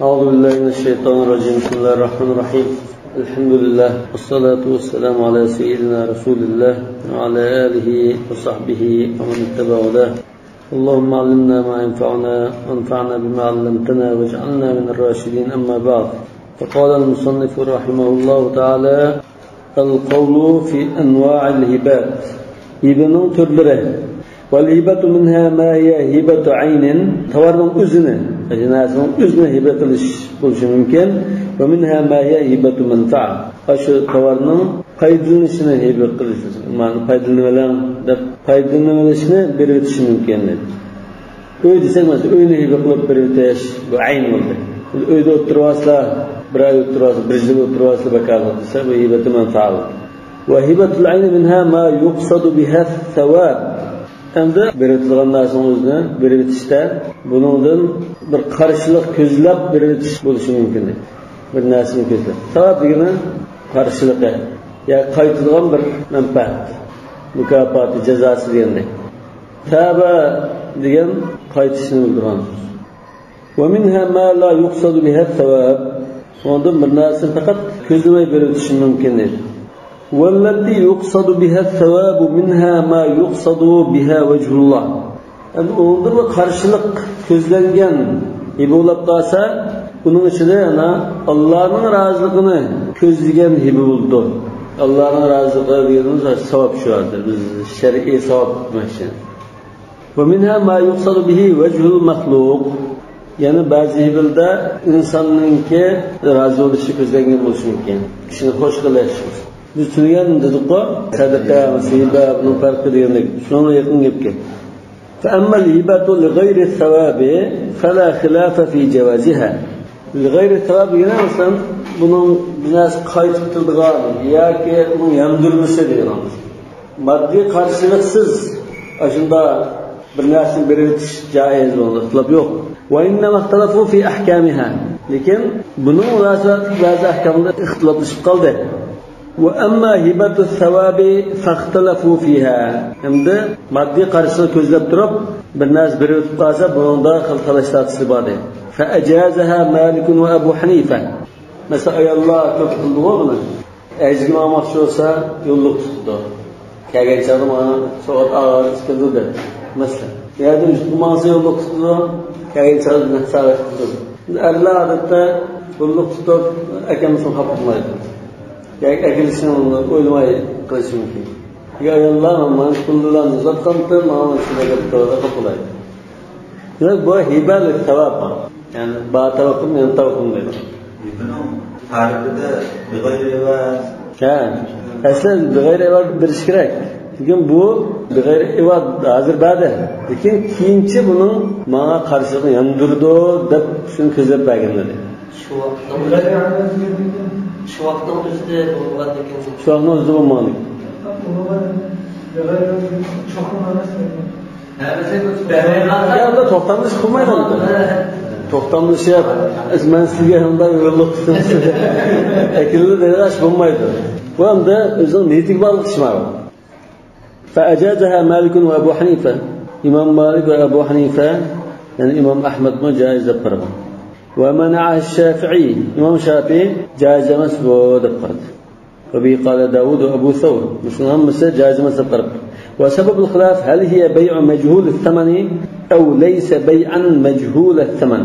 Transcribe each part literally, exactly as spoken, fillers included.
أعوذ بالله من الشيطان الرجيم. بسم الله الرحمن الرحيم. الحمد لله، والصلاة والسلام على سيدنا رسول الله وعلى آله وصحبه ومن اتبع هداه. اللهم علمنا ما ينفعنا وانفعنا بما علمتنا واجعلنا من الراشدين. أما بعد، فقال المصنف رحمه الله تعالى: القول في أنواع الهبات. ھىبىنىڭ تۈرلىرى. والهبة منها ما هي هبة عين، تاۋارنىڭ ئۆزىنى، نەرسىنىڭ ئۆزىنى ھىبە قىلىش بولۇشى مۇمكىن. ومنها ما هي هبة منفعة، ئاشۇ تاۋارنىڭ پايدىلىنىشىنى ھىبە قىلىش، مانا پايدىلىنىۋېلىڭ دەپ پايدىلىنىۋېلىشنى بېرىۋېتىشى مۇمكىن دېدى. ئۆي دېسەك، مەسىلەن، ئۆينى ھىبە قىلىپ بېرىۋېتىش، بۇ ئەين بولدى. ئۆيدە ئولتۇرۇۋالسىلا، بىر ئاي ئولتۇرۇۋالسا، بىر يىل ئولتۇرۇۋالسا، بىكارلىق دېسە، بۇ ھىبەتۇ مەنفەئە بولدى. وهبة العين منها ما يقصد بها الثواب. ئەمدى بېرىۋېتىدىغان نەرسىنىڭ ئۆزىنى بېرىۋېتىشتە بۇنىڭدىن بىر قارشىلىق كۆزلەپ بېرىۋېتىش بولۇشى مۇمكىن دەيدۇ. بىر نەرسىنى كۆزلەپ. ساۋاب دېگىنى قارشىلىقى. يا قايتىدىغان بىر مەنپەئەت. مۇكاپاتى، جازاسى دېگەندەك. تابە دېگەن قايتىشنى بىلدۈرگەن سۆز. ومنها ما لا يقصد بها الثواب. ئۇنىڭدىن بىر نەرسىنى پەقەت كۆزلىمەي بېرىۋېتىشى مۇمكىن دەيدۇ. والتي يقصد بها الثواب منها ما يقصد بها وجه الله. ئەمدى ئۇنىڭدىن بىر قارشىلىق كۆزلەنگەن ھىبە بولۇپ قالسا، ئۇنىڭ ئىچىدە يەنە ئاللانىڭ رازىلىقىنى كۆزلىگەن ھىبە بولىدۇ. ئاللانىڭ رازىلىقى دېگىنىمىز ساۋاب شۇ ھازىر. بىز شەرئىي ساۋاب دېمەكچى. ومنها ما يقصد به وجه المخلوق. يەنە بەزى ھىبىلەردە ئىنساننىڭكى رازى بولۇشى كۆزلەنگەن بولۇشى مۇمكىن. كىشىنى خوش قىلىش. بىز تۈنۈگۈن دېدۇققۇ، سەدىقە، ھىبە، بۇنىڭ پەرقى دېگەندەك. شۇنىڭغا يېقىن گەپكەن. فأما الهبة لغير الثواب فلا خلاف في جوازها. لغير الثواب دېگىنى، مەسىلەن، بۇنىڭ بىر نەرسە قايتىپ تۇرىدىغان ياكى ئۇنىڭ ياندۇرمىسى دېگەن. ماددىي قارشىلىقسىز ئاشۇنداق بىر نەرسىنى بېرىۋېتىش جائىز، بۇنىڭدا ئىختىلاپ يوق. وإنما اختلفوا في أحكامها. لېكىن بۇنىڭ مۇناسىۋەتلىك بەزى ئەھكاملار ئىختىلاپلىشىپ قالدى. وأما هبة الثواب فاختلفوا فيها. ئەمدى ماددىي قارشىلىق كۆزلەپ تۇرۇپ، بىر نەرسە بېرىۋېتىپ قالسا، بۇنىڭدا خىل تالاش تارتىشلار بار دەيدۇ. فأجازها مالك وأبو حنيفة. مەسىلەن، ئاياللار كۆپ قىلىدىغۇ بۇنى. ھەجگە ماڭماقچى بولسا، يوللۇق تۇتىدۇ. كەلگەن چاغدا ماڭا سوۋغات ئالغىلى كېلىدۇ دەپ. مەسىلەن، يەردىن يۈزۈپ ماڭسا يوللۇق تۇتىدۇ، كەلگەن چاغدا نەق سائەت تۇتىدۇ. ئەرلەر ئادەتتە يوللۇق تۇتۇپ، ئەكەلمىسىمۇ خاپا بولمايدۇ. ياكى ئەكېلىشنى ئويلىماي قىلىشى مۇمكىن. يا ئاياللار، مانا شۇ پۇللارنى ئۇزاتقانتىم، مانا شۇنداق گەپ توغرا خاپا بولايدۇ. دېمەك، بۇ ھىبە لىسساۋاب. يەنى بار تەۋەققۇم، يەنە تەۋەققۇم دەيدۇ. ھىبىنىڭ تەرىپىدە بىغەيرى ئىۋەز. ھە. ئەسلى بىغەيرى ئىۋەز بېرىش كېرەك. لېكىن بۇ بىغەيرى ئىۋەز ھازىر بەردى. لېكىن كېيىنچە بۇنىڭ ماڭا قارشىلىقنى ياندۇرىدۇ دەپ شۇنى كۆزلەپ بەرگەن دېدى. شۇ ۋاقىتنىڭ ئۆزى، شۇ ۋاقىتنىڭ ئۆزىدە بولغاندىكىن. شۇ ۋاقىتنىڭ ئۆزىدە بولمىغاندىكىن. يا، بۇ توختاملىشىش قىلمايدۇ. توختاملىشىپ، مەن سىزگە مۇنداق يوللۇق تۇتۇم، ئەكېلىدۇ دېگەن ئىش بولمايدۇ. بۇ ئەمدى ئۆزىنىڭ نىيىتىگە باغلىق ئىش ماۋۇ. فأجازها مالك وأبو حنيفة. ئىمام مالىك ۋە ئەبۇ ھەنىفە، يەنى ئىمام ئەھمەدمۇ جائىز دەپ قارىغان. ومنعها الشافعي. ئىمام شافىئى جائىز ئەمەس بۇ دەپ قارىدى. وبه قال داود وأبو ثور. مۇشۇنىڭ ھەممىسى جائىز ئەمەس دەپ قاراپتۇ. وسبب الخلاف هل هي بيع مجهول الثمن أو ليس بيعا مجهول الثمن.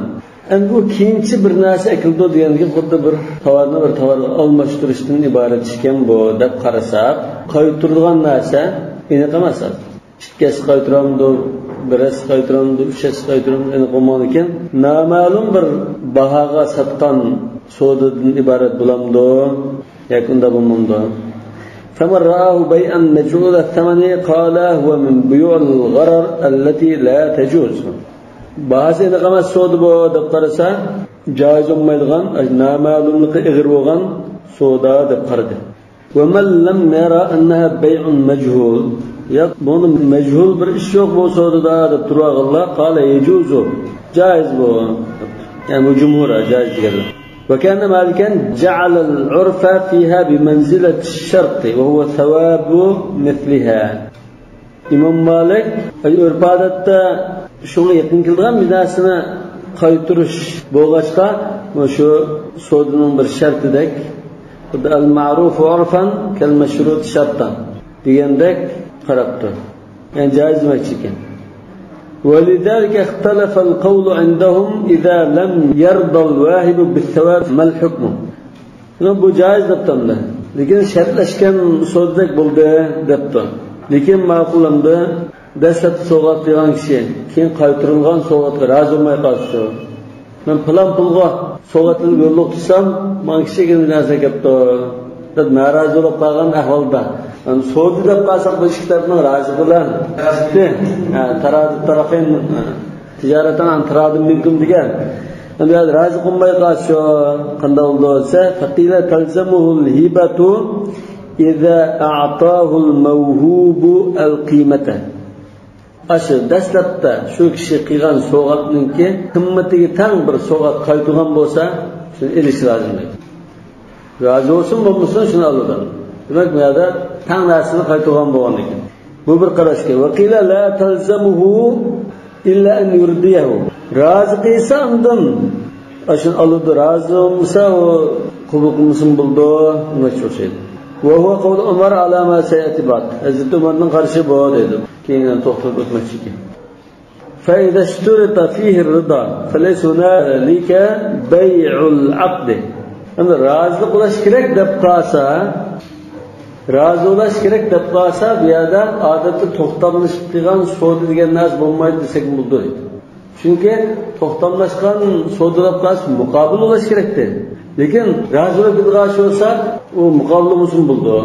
ئەمدى بۇ كېيىنچە بىر نەرسە ئەكېلىدۇ دېگەندىكىن، خۇددى بىر تاۋارنى بىر تاۋارغا ئالماشتۇرۇشتىن ئىبارەت ئىكەن بۇ دەپ قارىساق، قايتۇرىدىغان نەرسە ئېنىق ئەمەس ھازىر. ئىككى ھەسسە قايتۇرامدۇ، بىر ھەسسە قايتۇرامدۇ، ئۈچ ھەسسە قايتۇرامدۇ، ئېنىق بولمىغاندىكىن، نامەلۇم بىر باھاغا ساتقان سودىدىن ئىبارەت بولامدۇ ياكى ئۇنداق بولمامدۇ؟ فمن رآه بيعا مجهول الثمن قال هو من بيوع الغرر التي لا تجوز. باھاسى ئېنىق ئەمەس سودا بۇ دەپ قارىسا، جائىز بولمايدىغان، نامەلۇملۇقى ئېغىر بولغان سودا دەپ قارىدى. ومن لم ير أنها بيع مجهول، ياق، بۇنى مەجھۇل بىر ئىش يوق بۇ سودىدا دەپ تۇرۇۋالغانلار، قال يجوز، جائىز بۇ. يەنى بۇ جۇمھۇر جائىز دېگەنلەر. وكأن مالكا جعل العرف فيها بمنزلة الشرط وهو ثواب مثلها. ئىمام مالىك، ئەي، ئۆرپ-ئادەتتە شۇڭا يېقىن كېلىدىغان بىر نەرسىنى قايتۇرۇش بولغاچقا، مۇشۇ سودىنىڭ بىر شەرتىدەك، خۇددى «المعروف عرفا كالمشروط شرطا» دېگەندەك قاراپتۇ. يەنى جائىز دېمەكچىكەن. ولذلك اختلف القول عندهم إذا لم يرض الواهب بالثواب ما الحكم؟ بۇ جائىز دەپتۇ ئەمدى. لېكىن شەرتلەشكەن سودىدەك بولدى دەپتۇ. لېكىن ماقۇل ئەمدى، دەسلەپتە سوۋغات قىلغان كىشى كېيىن قايتۇرۇلغان سوۋغاتقا رازى بولماي قالسىچۇ؟ مەن پىلان پۇلغا سوۋغاتلىنىپ يوللۇق تۇرسام، ماڭا كىچىككىنە نەرسە كەپتۇ دەپ نارازى بولۇپ قالغان ئەھۋالدا، يەنى سودا دەپ قالساق، بۇ ئىككى تەرەپنىڭ رازىلىقى بىلەن چىقتى. ھە، ترادى الطرفين، ھە، تجارة عن تراض منكم دېگەن. ئەمدى رازى قىلماي قالسىچۇ، قانداق بولىدۇ دېسە، فقيل تلزمه الهبة إذا أعطاه الموهوب القيمة. ئاشۇ دەسلەپتە شۇ كىشى قىلغان سوۋغاتنىڭكى قىممىتىگە تەڭ بىر سوۋغات قايتۇرغان بولسا، شۇنى ئېلىش لازىم دەيدۇ. رازى بولسۇن بولمىسۇن، شۇنى ئالىدۇ. دېمەك، بۇ يەردە تەڭ نەرسىنى قايتۇرغان بولغاندىكىن. بۇ بىر قاراش ئىكەن. وقيل لا تلزمه إلا أن يرضيه. رازى قىلسا ئاندىن ئاشۇنى ئالىدۇ، رازى بولمىسا، ئۇ قوبۇل قىلمىسىمۇ بولىدۇ، دېمەكچى ئوخشايدۇ. وهو قول عمر على ما سيأتي بعد. ھەزرىتى ئۆمەرنىڭ قارىشى بۇ دەيدۇ. كېيىن يەنە توختىلىپ ئۆتمەكچىكەن. فإذا اشترط فيه الرضا فليس هنالك بيع العقد. ئەمدى رازىلىق بولۇش كېرەك دەپ قالسا، رازى بولۇش كېرەك دەپ قالسا، بۇ يەردە ئادەتتە توختاملىشىپ قىلغان سودا دېگەن نەرسە بولمايدۇ دېسەك بولىدۇ. چۈنكى توختاملاشقان سودا دەپ قالسا مۇقابىل بولۇش كېرەكتى. لېكىن رازى بولۇپ كېتىدىغان ئىش بولسا، ئۇ مۇقابىل بولمىسىمۇ بولىدۇ.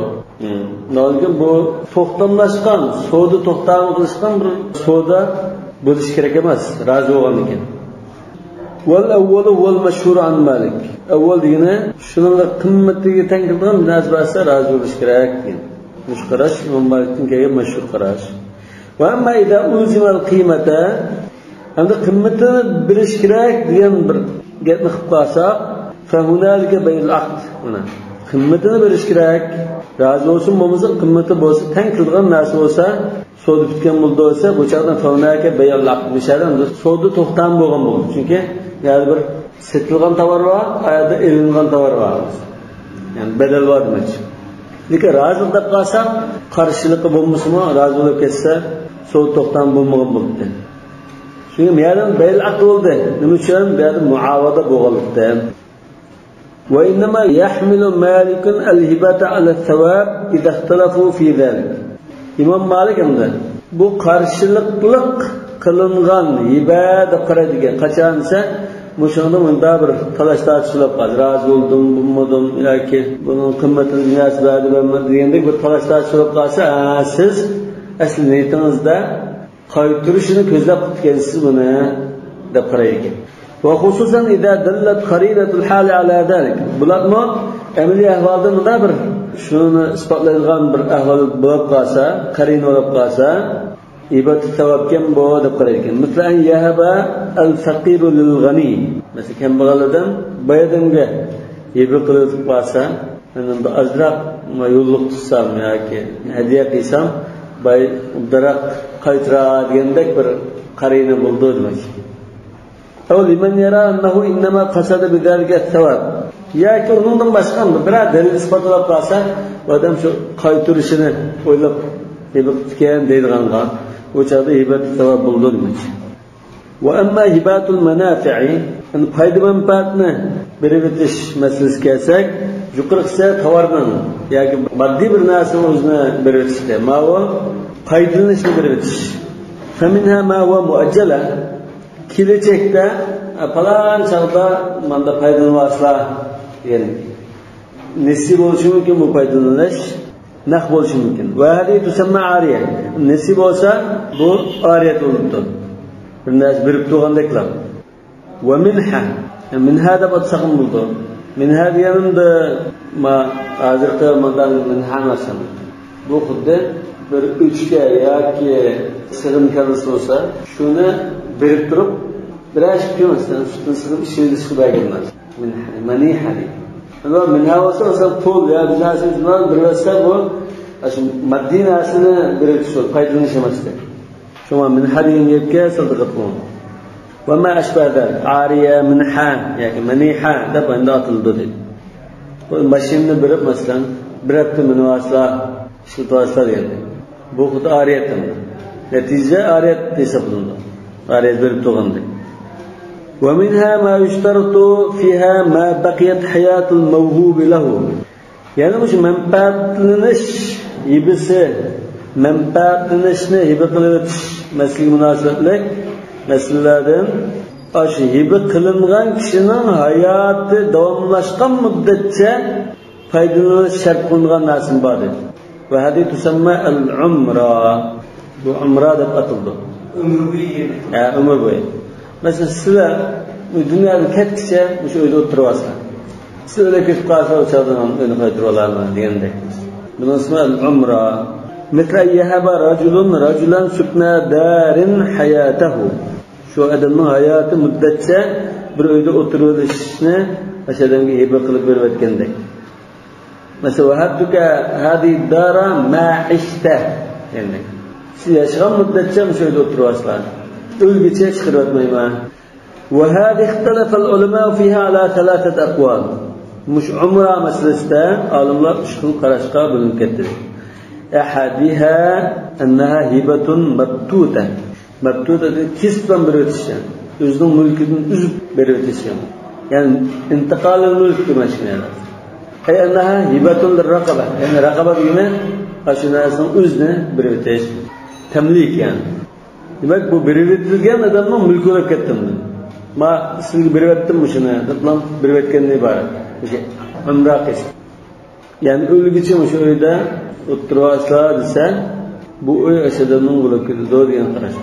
لېكىن بۇ توختاملاشقان سودا، توختامى قىلىشقان بىر سودا بولۇشى كېرەك ئەمەس، رازى بولغاندىن كېيىن. والأول هو المشهور عن مالك. ئەۋۋەل دېگىنى شۇنىڭغا قىممىتىگە تەڭ كېلىدىغان بىر نەرسە بەرسە رازى بولۇش كېرەك دېگەن. مۇشۇ قاراش ئىمام مالىكتىن كەلگەن مەشھۇر قاراش. وأما إذا ألزم القيمة، ئەمدى قىممىتىنى بېرىش كېرەك دېگەن بىر گەپنى قىلىپ قالساق، فهنالك بيع العقد. مانا، قىممىتىنى بېرىش كېرەك، رازى بولسۇن بولمىسۇن، قىممىتى بولسا، تەڭ كېلىدىغان نەرسە بولسا، سودا پۈتكەن بولىدۇ دېسە، بۇ چاغدا فهنالك بيع العقد، بۇ چاغدا ئەمدى سودا توختامى بولغان بولىدۇ. چۈنكى يەنە بىر سېتىلغان تاۋار بار، ئايەردە ئېلىنغان تاۋار بار. يەنى بەدەل بار دېمەكچى. لېكىن رازىلىق دەپ قالساق، قارشىلىقى بولمىسىمۇ، رازى بولۇپ كەتسە، سودا توختامى بولمىغان بولىدۇ. چۈنكى بۇ يەردە بيع العقد بولدى. نېمە ئۈچۈن؟ بۇ يەردە مۇئاۋىدە بولغانلىقتىن. وإنما يحمل مالك الهبة على الثواب إذا اختلفوا في ذلك. ئىمام مالىك ئەمدى بۇ قارشىلىقلىق قىلىنغان ھىبە دەپ قارايدىكەن. قاچان دېسە، مۇشۇنىڭدا مۇنداق بىر تالاش-تارتىش بولۇپ قالسا، رازى بولدۇم، بولمىدىم ياكى بۇنىڭ قىممىتىنى نەرسە بەردى، بەرمىدى دېگەندەك بىر تالاش-تارتىش بولۇپ قالسا، ھە، سىز ئەسلى نىيىتىڭىزدە قايتۇرۇشىنى كۆزلەپ قىپتىكەنسىز بۇنى، دەپ قارايدىكەن. وخصوصا إذا دلت قرينة الحال على ذلك. بۇلارمۇ ئەمەلىي ئەھۋالدا مۇنداق بىر شۇنى ئىسپاتلايدىغان بىر ئەھۋال بولۇپ قالسا، قەرىنە بولۇپ قالسا، ھىبەتۇ ساۋابكەن بۇ، دەپ قارايدىكەن. مثل أن يهب الفقير للغني. مەسىلەن، كەمبەغەل ئادەم باي ئادەمگە ھىبە قىلىۋېتىپ قالسا، مەن ئەمدى ئازراق يوللۇق تۇتسام ياكى ھەدىيە قىلسام، باي ئوبدانراق قايتۇرار دېگەندەك بىر قەرىنە بولىدۇ دېمەك. أو لمن يرى أنه إنما قصد بذلك الثواب. ياكى ئۇنىڭدىن باشقا بىرەر دەلىل ئىسپاتلاپ قالسا، بۇ ئادەم شۇ قايتۇرۇشىنى ئويلاپ ھىبە قىپتىكەن دەيدىغانغا، ئۇ چاغدا ھىبەتۇ ساۋاب بولىدۇ دېمەك. وأما هبات المنافع، يەنى پايدا مەنپەئەتنى بېرىۋېتىش مەسىلىسىگە كەلسەك، يۇقىرىقىسى تاۋارنىڭ ياكى ماددىي بىر نەرسىنىڭ ئۆزىنى بېرىۋېتىشتە، ماۋۇ پايدىلىنىشنى بېرىۋېتىش. فمنها ما هو مؤجل، كېلەچەكتە، پالان چاغدا ماندا پايدىلىنىۋالسىلا دېگەن. نېسى بولۇشى مۇمكىن بۇ پايدىلىنىش. نەق بولۇشى مۇمكىن. وهذه تسمى عارية. نېسى بولسا، بۇ ئارىيەت بولۇپتۇ. بىر نەرسە بېرىپ تۇرغاندەكلا. ومنحة. مىنھا دەپ ئاتىساقمۇ بولىدۇ. مىنھا دېگەنىمدە، ما، ھازىرقى مانداق مىنھا ئەمەس. بۇ خۇددى بىر ئۆچكە ياكى سېغىن كاللىسى بولسا، شۇنى بېرىپ تۇرۇپ، بىرەر ئىش قىلماستىن، سۈتىنى سېغىپ ئىچىۋېلىشقا بەرگەن نەرسە. مىنھا، مەنىھە دەيدۇ. ئەمما مىنھا بولسا، مەسىلەن، پۇل يا بىر نەرسە بىر بەرسە، بۇ ئاشۇ ماددىي نەرسىنى بېرىۋېتىش، پايدىلىنىش ئەمەستە. شۇڭا مىنھا دېگەن گەپكە سەل دىققەت قىلىڭ. ۋە مە ئەشبەھە زالىك، ئارىيە، مىنھە ياكى مەنىھە دەپ ئەمدى ئاتىلىدۇ دەيدۇ. بۇ ماشىنىنى بېرىپ، مەسىلەن، بىر ھەپتە مىنىۋالسىلا، ئىشلىتىۋالسىلا دېگەندەك. بۇ خۇددى ئارىيەت ئەمدى. نەتىجىدە ئارىيەت ھېسابلىنىدۇ. ئارىيەت بېرىپ تۇرغاندەك. ومنها ما يشترط فيها ما بقيت حياة الموهوب له. يەنى مۇشۇ مەنپەئەتلىنىش ھىبىسى، مەنپەئەتلىنىشنى ھىبە قىلىۋېتىش مەسىلىگە مۇناسىۋەتلىك مەسىلىلەردىن، ئاشۇ ھىبە قىلىنغان كىشىنىڭ ھاياتى داۋاملاشقان مۇددەتچە پايدىلىنىش شەرت قىلىنغان نەرسىمۇ بار دېدى. وهذه تسمى العمرة. بۇ ئۇمرا دەپ ئاتىلىدۇ. ئۆمۈر بويى يەنى. ھە، ئۆمۈر بويى. مەسىلەن، سىلەر بۇ دۇنيادىن كەتكىچە مۇشۇ ئۆيدە ئولتۇرۇۋالسىلەر. سىلەر ئۆلۈپ كېتىپ قالسا، ئۇ چاغدا مەن ئۆينى قايتۇرۇۋالارمەن دېگەندەك. بۇنىڭ ئىسمى ئۇمرا. مثل أن يهب رجل رجلا سكنى دار حياته. شۇ ئادەمنىڭ ھاياتى مۇددەتچە بىر ئۆيدە ئولتۇرۇۋېلىشنى ئاشۇ ئادەمگە ھىبە قىلىپ بېرىۋەتكەندەك. مەسىلەن، وهبتك هذه الدار ما عشت دېگەندەك. سىز ياشىغان مۇددەتچە مۇشۇ ئۆيدە ئولتۇرۇۋالسىلەر. ئۆلگۈچە چىقىرىۋەتمەيمەن. وهذه اختلف العلماء فيها على ثلاثة أقوال. مۇشۇ ئۇمرا مەسىلىسىدە ئالىملار ئۈچ خىل قاراشقا بۆلۈنۈپ كەتتى. أحدها أنها هبة مبتوتة. مەبتۇتە دېگەن كېسىپلا بېرىۋېتىش، يەنى ئۆزىنىڭ مۈلكىدىن ئۈزۈپ بېرىۋېتىش، يەنى، يەنى انتقال الملك دېمەكچى، يەنى. أي أنها هبة للرقبة، يەنى رەقەبە دېگىنى ئاشۇ نەرسىنىڭ ئۆزىنى بېرىۋېتىش. تەملىك، يەنى. دېمەك، بۇ بېرىۋېتىلگەن ئادەمنىڭ مۈلكى بولۇپ كەتتى. ما سىزگە بېرىۋەتتىم مۇشۇنى دەپلا بېرىۋەتكەندىن ئىبارەت. مۇشۇ ئۇمرا قىلىش. يەنى ئۆلگۈچە مۇشۇ ئۆيدە ئولتۇرۇۋالسا دېسە، بۇ ئۆي ئاشۇ ئادەمنىڭ بولۇپ كېتىدۇ دېگەن قاراش.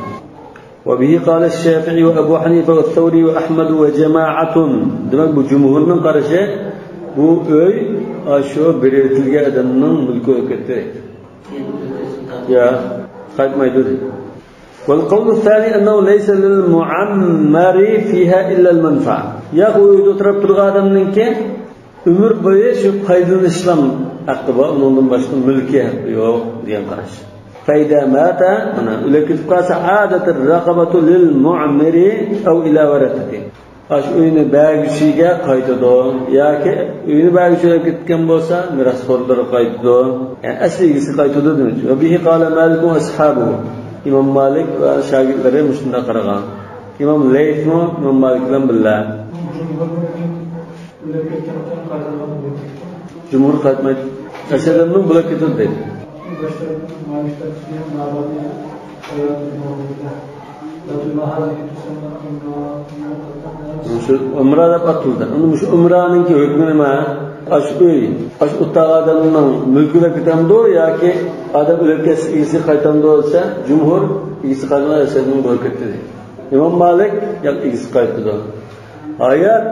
وبه قال الشافعي وأبو حنيفة والثوري وأحمد وجماعة. دېمەك، بۇ جۇمھۇرنىڭ قارىشى، بۇ ئۆي ئاشۇ بېرىۋېتىلگەن ئادەمنىڭ مۈلكى بولۇپ كەتتى. يا، قايتمايدۇ دەيدۇ. والقول الثاني أنه ليس للمعمر فيها إلا المنفعة. ياق، ئۇ ئۆيدە ئولتۇرۇپ تۇرغان ئادەمنىڭكى ئۆمۈر بويى شۇ پايدىلىنىشلا ھەققى بار، ئۇنىڭدىن باشقا مۈلكىي ھەققى يوق دېگەن قاراش. فإذا مات، مانا، ئۆلۈپ كېتىپ قالسا، عادت الرقبة للمعمر أو إلى ورثته. ئاشۇ ئۆينى بەرگۈچىگە قايتىدۇ ياكى ئۆينى بەرگۈچى ئۆلۈپ كەتكەن بولسا، مىراسخورلىرىغا قايتىدۇ. يەنى ئەسلى ئىگىسىگە قايتىدۇ دېمەكچى. وبه قال مالك وأصحابه. ئىمام مالىك ۋە شاگىرتلىرى مۇشۇنداق قارىغان. ئىمام لەيسمۇ ئىمام مالىك بىلەن بىللە. جۇمھۇر قايتمايدۇ. ئەسەدەمنىڭ بولۇپ كېتىدۇ دەيدۇ. مۇشۇ ئۇمرا دەپ ئاتىلدى. ئەمدى مۇشۇ ئۇمرانىڭكى ھۆكمى نېمە؟ ئاشۇ ئۆي، ئاشۇ ئولتۇرغان ئادەمنىڭ مۈلكى بولۇپ كېتەمدۇ ياكى ئادەم ئۆلۈپ كەتسە ئىگىسىگە قايتامدۇ دېسە، جۇمھۇر ئىگىسىگە قايتىدۇ، ئەسەدەمنىڭ بولۇپ كېتىدۇ. ئىمام مالىك ياق، ئىگىسىگە قايتىدۇ. ھايات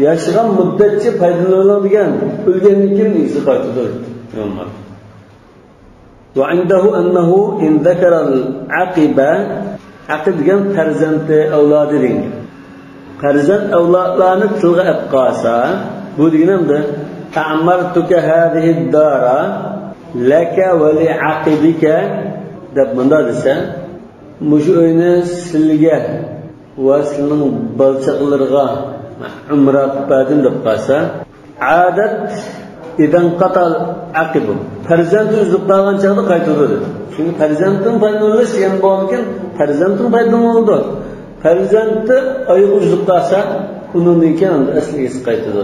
ياشىغان مۇددەتچە پايدىلىنىلىدىغان، ئۆلگەندىن كېيىن ئىگىسىگە قايتىدۇ دەيدۇ ئىمام مالىك. وعنده أنه إن ذكر العقب، ئەقىب دېگەن پەرزەنتى، ئەۋلادى دېگەن گەپ. پەرزەنت ئەۋلادلارنى تىلغا ئەپ قالسا، بۇ دېگىنى ئەمدى، أعمرتك هذه الدار لك ولعقبك دەپ مۇنداق دېسە، مۇشۇ ئۆينى سىلىگە ۋە سىلىنىڭ بالىچاقىلىرىغا ئۇمرا قىلىپ بەردىم دەپ قالسا، عادت إذا انقطع العقب، پەرزەنتى ئۈزۈلۈپ قالغان چاغدا قايتىدۇ دېدى. چۈنكى پەرزەنتتىن پايدىلىنىش دېگەن بولغاندىكىن، پەرزەنتتىن پايدىلىنىدۇ. پەرزەنتى ئايىغى ئۈزۈلۈپ قالسا، ئۇنىڭدىن كېيىن ئەسلى ئىگىسىگە قايتىدۇ.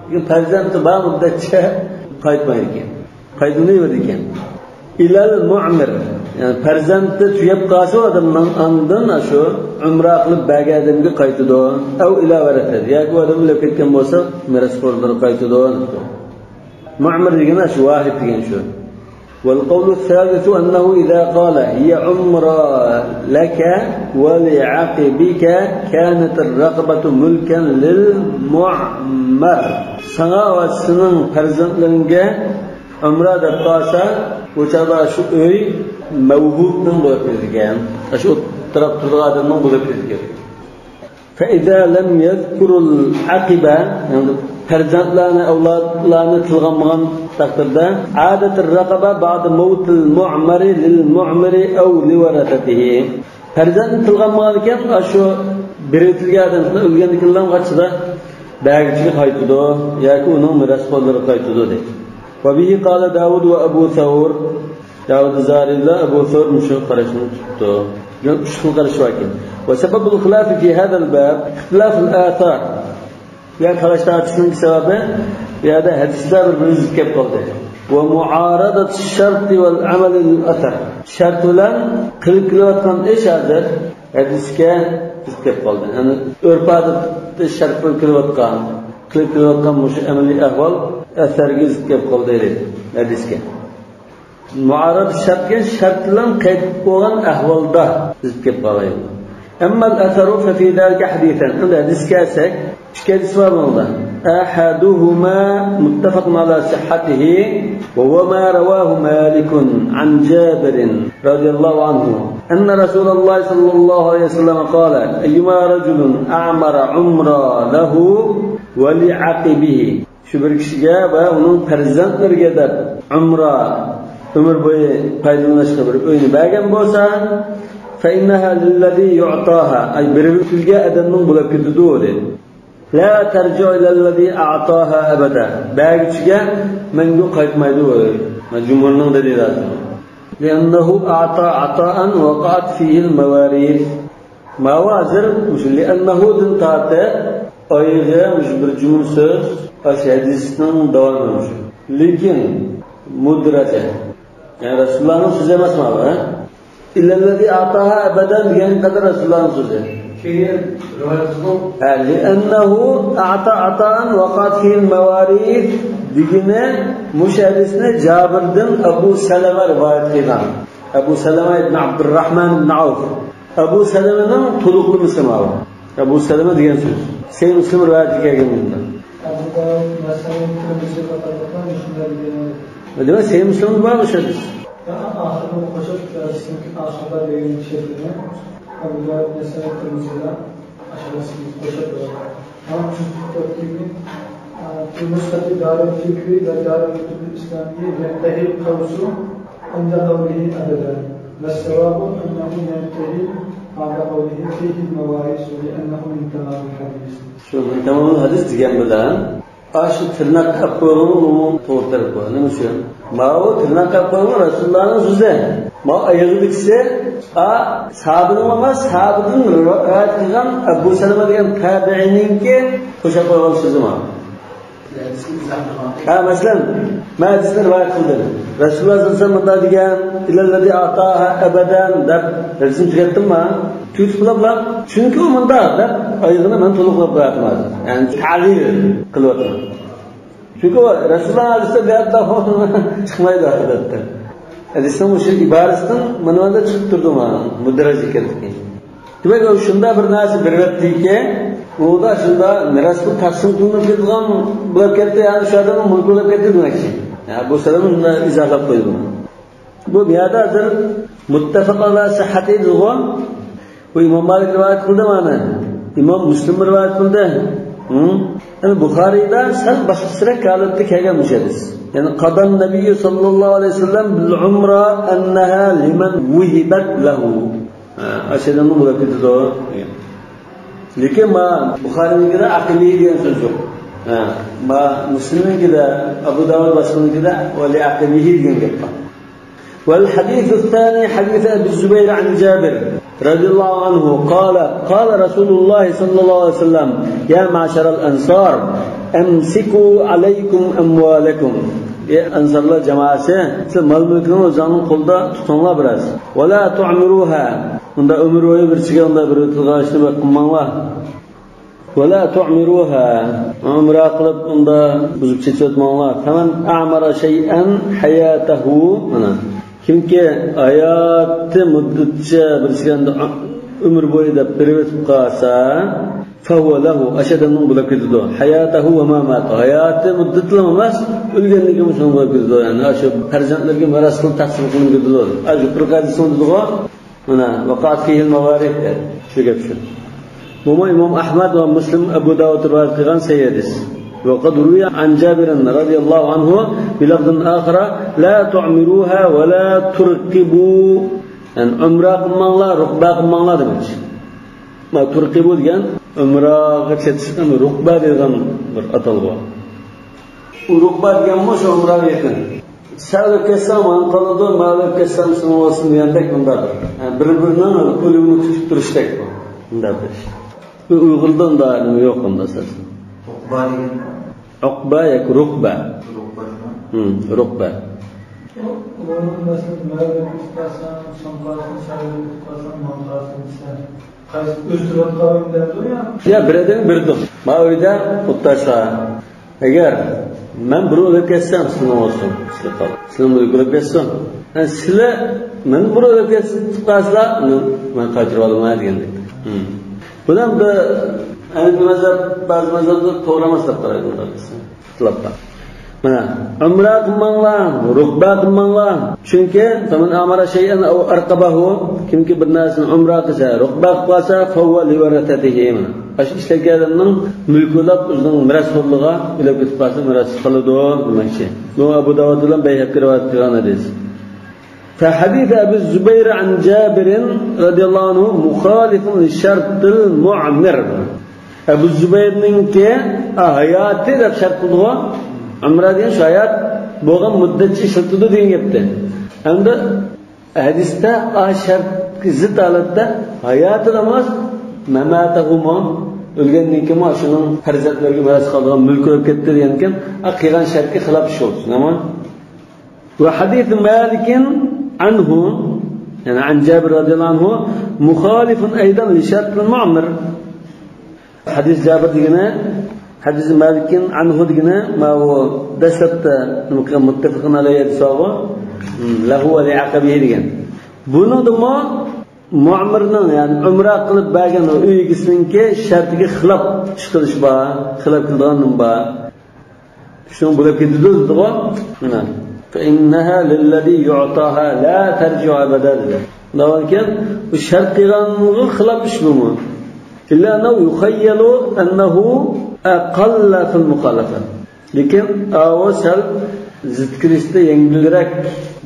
لېكىن پەرزەنتى بار مۇددەتچە قايتمايدىكەن. قايتىدۇ دېگەن. إلى المعمر، يەنى پەرزەنتى تۈگەپ قالسا ئۇ ئادەمنىڭ، ئاندىن شۇ ئۇمرا قىلىپ بەرگەن ئادەمگە قايتىدۇ. أو إلى ورثته، ياكى ئۇ ئادەم ئۆلۈپ كەتكەن بولسا مىراسخورلىرىغا قايتىدۇ. مۇئمىر دېگەن شۇ، ۋاھىب دېگەن شۇ. والقول الثالث أنه إذا قال هي عمرة لك ولعقبك كانت الرقبة ملكا للمعمر. ساڭا ۋە سېنىڭ پەرزەنتلىرىڭگە ئۇمرا دەپ قالسا، بۇ چاغدا شۇ ئۆي مەۋھۇبنىڭ بولۇپ كېتىدىكەن. شۇ ئولتۇراپ تۇرىدىغان ئادەمنىڭ بولۇپ كېتىدىكەن. فإذا لم يذكر العقب، يەنى پەرزەنتلەرنى، ئەۋلادلارنى تىلغا ئالمىغان تەقدىردە، عادت الرقبة بعد موت المعمر للمعمر أو لورثته. پەرزەنتنى تىلغا ئالمىغان ئىكەن، ئاشۇ بېرىۋېتىلگەن ئادەم شۇنداق ئۆلگەندىن كېيىنلا ئۇنىڭ ئارىسىدا بەرگۈچىگە قايتىدۇ ياكى ئۇنىڭ مىراسخورلىرىغا قايتىدۇ دەيدۇ. وبه قال داود وأبو ثور، داۋۇد زارى بىلەن ئەبۇ سەۋر مۇشۇ قاراشنى تۇتۇپتۇ. دېگەن ئۈچ خىل قاراش باركەن. وسبب الخلاف في هذا الباب اختلاف الآثار. بۇ يەر تالاش تارتىشنىڭ سەۋەبى، بۇ يەردە ھەدىسلەر بىر-بىرىگە زىت كەپ قالدى. ومعارضة الشرط والعمل للأثر. شەرت بىلەن قىلىپ كېلىۋاتقان ئىش ھازىر ھەدىسكە زىت كەپ قالدى. يەنى ئۆرپ-ئادەتتە شەرت بىلەن كېلىۋاتقان، قىلىپ كېلىۋاتقان مۇشۇ ئەمەلىي ئەھۋال ئەسەرگە زىت كەپ قالدى، ھەدىسكە. مۇئارىزە شەرت دېگەن شەرت بىلەن قەيت بولغان ئەھۋالدا زىت كەپ قالغان. أما الأثر ففي ذلك حديثان. ئەمدى ھەدىسكە كەلسەك، ئىككى ھەدىس بار بۇنىڭدا. أحدهما متفق على صحته وهو ما رواه مالك عن جابر رضي الله عنه أن رسول الله صلى الله عليه وسلم قال: أيما رجل أعمر عمرة له ولعقبه. شۇ بىر كىشىگە ۋە ئۇنىڭ پەرزەنتلىرىگە دەپ ئۇمرا، ئۆمۈر بويى پايدىلىنىشقا بىر ئۆينى بەرگەن بولسا، فإنها للذي يعطاها، ئەي، بېرىۋېتىلگەن ئادەمنىڭ بولۇپ كېتىدۇ، دېدى. لا ترجع إلى الذي أعطاها أبدا. بەرگۈچىگە مەڭگۈ قايتمايدۇ، ئەي. جۇمھۇرنىڭ دەلىلى. لأنه أعطى عطاء وقعت فيه المواريث. ماۋۇ ھازىر مۇشۇ لأنه دىن تارتىپ ئايىغى مۇشۇ بىر جۈملە سۆز، ئاشۇ ھەدىسنىڭ داۋامى مۇشۇ. لېكىن مۇدرەجە. يەنى رەسۇلۇللانىڭ سۆزى ئەمەس ماۋۇ، ھە؟ إلى الذي أعطاها أبدا دېگەن قەدەر رەسۇلۇللانىڭ سۆزى. كېيىن رىۋايەتتىمۇ؟ ھە، لأنه أعطى عطاء وقعت فيه المواريث دېگىنى مۇشۇ ھەدىسنى جابىردىن ئەبۇ سەلەمە رىۋايەت قىلغان. ئەبۇ سەلەمە ئىبن ئابدۇرراھمان ئىبن ئەۋف. ئەبۇ سەلەمىنىڭ تولۇقلىمىسى ماۋۇ. ئەبۇ سەلەمە دېگەن سۆز. سەھىھ مۇسلىم رىۋايەتكە كەلگەن بۇندا. ئەبۇ داۋۇد، نەسائىي، تىرمىزى قاتارلىقلار مۇشۇنداق دېگەن. دېمەك، سەھىھ مۇسلىمدا بار مۇشۇ ھەدىس. ئاخىرىنى قوشۇپ، ھەدىسنىڭ ئاخىرىدا دېگەن شەرتىنى ئەبۇ داۋۇد، نەسائىي، تىرمىزىدا ئاشۇ ھەدىسنى قوشۇپ بېرىدۇ. في نسخة دار الفكر ودار الكتب الإسلامية ينتهي القوس عند قوله أبدا، والصواب أنه ينتهي بعد قوله فيه المواريث لأنه من تمام الحديث. شۇ من تمام الحديث دېگەن بىلەن ئاشۇ تىرناق قاپ قويغىنى ئۇنىڭ توغرا تەرىپى بار. نېمە ئۈچۈن؟ ماۋۇ تىرناق قاپ قويغىنى رەسۇلۇللانىڭ سۆزى. ماۋۇ ئايىغىدىكىسى، ئا، ساھابىنىڭ ئەمەس، ساھابىدىن رىۋايەت قىلغان ئەبۇ سەلەمە دېگەن تابىئىنىڭكى قوشاپ قويغان سۆزى ماۋۇ. ھە، مەسىلەن، مەن ھەدىسنى رىۋايەت قىلدىم. رەسۇلۇللا سەللەللاھۇ ئەلەيھى ۋەسەللەم مۇنداق دېگەن، إلى الذي أعطاها أبدا دەپ ھەدىسنى تۈگەتتىمما؟ تۈگىتىپ بولۇپلا، چۈنكى ئۇ مۇنداق دەپ ئايىغىنى مەن تولۇقلاپ بېرىۋاتىمەن ھازىر. يەنى تەلىل قىلىۋاتىمەن. چۈنكى ئۇ رەسۇلۇللا ھەدىسىدە بۇ يەردە چىقمايدۇ ئادەتتە. ھەدىسنىڭ مۇشۇ ئىبارىسىدىن مانا مۇندا چىقىپ تۇرىدۇ مانا مۇدرەج ئىكەنلىكى. دېمەك، ئۇ شۇنداق بىر نەرسە بېرىۋەتتىكى، ئۇدا شۇنداق مىراسقا تەقسىم قىلىنىپ كېتىدىغان بولۇپ كەتتى، يەنى شۇ ئادەمنىڭ مۈلكى بولۇپ كەتتى دېمەكچى. يا، بۇ سەۋەبنى شۇنداق ئىزاھلاپ قويدۇم. بۇ يەردە ھازىر مۇتتەپەق ئەلا سىھھەتى دېدىغۇ. بۇ ئىمام مالىك رىۋايەت قىلدى مانا. ئىمام مۇسلىم رىۋايەت قىلدى. ھە؟ يەنى بۇخارىيدا سەل باشقىچىراق ھالەتتە كەلگەن مۇشۇ ھەدىس. يەنى قضى النبي صلى الله عليه وسلم بالعمرة أنها لمن وهبت له. ھە، ئاشۇ ئادەمنىڭ بولۇپ كېتىدۇ دېگەن. لېكىن ما بۇخارىنىڭكىدە ئەقىبىھى دېگەن سۆز يوق. ھە، ما مۇسلىمنىڭكىدە، ئەبۇ داۋۇد باشقىنىڭكىدە ولعقبه دېگەن گەپ بار. والحديث الثاني حديث أبي الزبير عن جابر رضي الله عنه قال: قال رسول الله صلى الله عليه وسلم: يا معشر الأنصار، أمسكوا عليكم أموالكم. ئەي ئەنسارلار جامائەسى، سىلەر مال-مۈلكىڭلارنى ئۆزۈڭلارنىڭ قولىدا تۇتۇڭلار بىراز. ولا تعمروها. ئۇنداق ئۆمۈر بويى بىرسىگە ئۇنداق بېرىۋېتىدىغان ئىشنى بەك قىلماڭلار. ولا تعمروها. ئۆمرە قىلىپ ئۇندا بۇزۇپ چېچىۋەتمەڭلار. فمن أعمر شيئا حياته. مانا. كىمكى ھاياتى مۇددىتىچە بىرسىگە ئۆمۈر بويى دەپ بېرىۋېتىپ قالسا، فهو له، ئاشۇ ئادەمنىڭ بولۇپ كېتىدۇ. حياته ومماته. ھاياتى مۇددىتىلا ئەمەس، ئۆلگەندىن كېيىن شۇنىڭ بولۇپ كېتىدۇ. يەنى ئاشۇ پەرزەنتلىرىگە مىراس قىلىپ تەقسىم قىلىنىپ كېتىدۇ. ئاشۇ يۇقىرىقى ھەدىسنىڭ دېدىغۇ. مانا، وقعت فيه المواريث دېدى. شۇ گەپ شۇ. بۇمۇ ئىمام ئەھمەد ۋە مۇسلىم، ئەبۇ داۋۇد رىۋايەت قىلغان سەھىھ ھەدىس. وقد روي عن جابر رضي الله عنه بلفظ آخر: لا تعمروها ولا ترقبوا. يەنى ئۆمرە قىلماڭلار، رۇقبە قىلماڭلار دېمەكچى. ما ترقب دېگەن ئۆمرەگە كېتىشنى رۇقبە دەيدىغان بىر ئاتالغۇ. ئۇ رۇقبە دېگەنمۇ شۇ ئۆمرەگە يېقىن. سەل ئۆتۈپ كەتسەڭ ماڭا قالىدۇ، مەن ئۆتۈپ كەتسەم سېنىڭ بولسۇن دېگەندەك مۇنداق بىر، ھە، بىر-بىرىنىڭ ئۆلۈمىنى كۈتۈپ تۇرۇشتەك بۇ. مۇنداق بىر ئىش. بۇ ئۇيغۇردا ئۇنداق نېمە يوق ئەمدى ئاساسەن. ئۇقبا دېگەن. ئۇقبا ياكى رۇقبە. رۇقبە دېگەن. ھىم، رۇقبە. ئۇ، ئۇ مەسىلەن، مەغرىبكە ئۆتۈپ قالساڭ، سوڭ قالساڭ، شەرقكە ئۆتۈپ قالساڭ، ماڭا قالسۇن دېسە. قايسى ئۆزگىرىۋاتقان ئويۇن دەمدۇ يا؟ يا، بىر ئادەم بىردۇر. ما ئۆيدە ئوتتاشلار. ئەگەر مەن بىر ئۆلۈپ كەتسەم، سېنىڭ بولسۇن. سىلەر قال. سېنىڭ مۇلكىڭ بولۇپ كەتسۇن. يەنى سىلەر مەن بىر ئۆلۈپ كەتسە، قالسىلار، مەن، مەن قايتۇرۇۋالىمەن دېگەندەك. ھىم. بۇنىڭ بىر ھەنەفىي مەزھەپ، بەزى مەزھەپلەر توغرا ئەمەس دەپ قارايدۇ، ئىختىلاپتا. مانا، ئۇمرە قىلماڭلار، رۇقبە قىلماڭلار. چۈنكى، فمن أعمر شيئا أو أرقبه، كىمكى بىر نەرسىنى ئۇمرە قىلسا، رۇقبە قىلىپ قالسا، فهو لورثته. مانا، ئاشۇ ئىشلەتكەن ئادەمنىڭ مۈلكى بولۇپ، ئۆزىنىڭ مىراسخورلىرىغا ئۆلۈپ كېتىپ قالسا، مىراس قالىدۇ دېمەكچى. بۇ ئەبۇ داۋۇد بىلەن بەيھەقى رىۋايەت قىلغان ھەدىس. فحديث أبي الزبير عن جابر رضي الله عنه مخالف لشرط المعمر. ئەبۇ زۇبەيرنىڭكى، ئا، ھاياتى دەپ شەرت قىلدىغۇ. ئۇمرە دېگەن شۇ ھايات بولغان مۇددەتچە ئىشلىتىدۇ دېگەن گەپتە. ئەمدى ھەدىستە ئا شەرتكە زىت ھالەتتە ھاياتىدا ئەمەس، مەماتەھۇمۇ، ئۆلگەندىن كېيىنمۇ شۇنىڭ پەرزەنتلىرىگە مىراس قالىدىغان مۈلكى بولۇپ كەتتى دېگەنكەن، ئا قىلغان شەرتكە خىلاپ ئىش بولدى. شۇنداقمۇ؟ وحديث مالك عنه، يەنى عن جابر رضي الله عنه، مخالف أيضا لشرط المعمر. ھەدىس جابىر دېگىنى، ھەدىس مالىكتىن ئەنھۇ دېگىنى، ماۋۇ دەسلەپتە نېمە قىلغان، مۇتتەپىقۇن ئەلەيھى دېسىغۇ، لەھۇ ۋە لىئەقىبىھى دېگەن. بۇنىڭدىمۇ مۇئمىرنىڭ، يەنى ئۆمرە قىلىپ بەرگەن ئۆي ئىگىسىنىڭكى شەرتىگە خىلاپ ئىش قىلىش بار، خىلاپ قىلىدىغان نېمە بار؟ شۇڭا بولۇپ كېتىدۇ دېدىغۇ. مانا. فإنها للذي يعطاها لا ترجع أبدا دېدى. ئۇنداقكەن، بۇ شەرت قىلغانغا خىلاپ ئىش بۇمۇ. إلا أنه يخيل أنه أقل في المخالفة. لېكىن ئاۋۇ سەل زىت كېلىشتە يەڭگىلرەك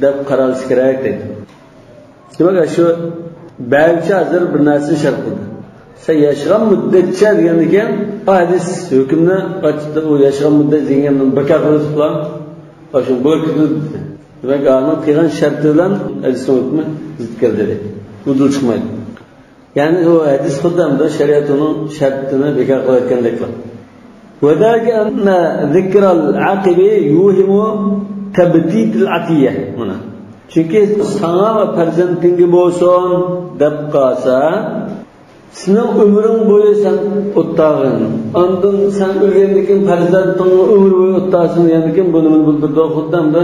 دەپ قارالىشى كېرەك دەيدۇ. دېمەك، شۇ بەگچى ھازىر بىر نەرسىنى شەرت قىلدى. سەن ياشىغان مۇددەتچە دېگەندىكىن، ھەدىس ھۆكۈمنى ئاچتى، ئۇ ياشىغان مۇددەت دېگەندىن بىكار قىلىپ قىلغان، شۇ بولۇپ كېتىدۇ دېدى. دېمەك، ئۇنىڭ قىلغان شەرتى بىلەن ھەدىسنىڭ ھۆكمى زىت كەلدى دېدى. ئۇدۇل چىقمايدۇ. يەنى ئۇ ھەدىس خۇددى ئەمدى شەرىئەت ئۇنىڭ شەرتىنى بىكار قىلىۋەتكەندەكلا. وذلك أن ذكر العقب يوهم تبتيت العطية. مانا. چۈنكى ساڭا ۋە پەرزەنتىڭگە بولسۇن دەپ قالسا، سېنىڭ ئۆمرۈڭ بويى سەن ئوتتاغىن. ئاندىن سەن ئۆلگەندىن كېيىن پەرزەنتىڭ ئۆمرى بويى ئوتتاسىن دېگەندىن كېيىن بۇ نېمىنى بىلدۈرىدۇ؟ خۇددى ئەمدى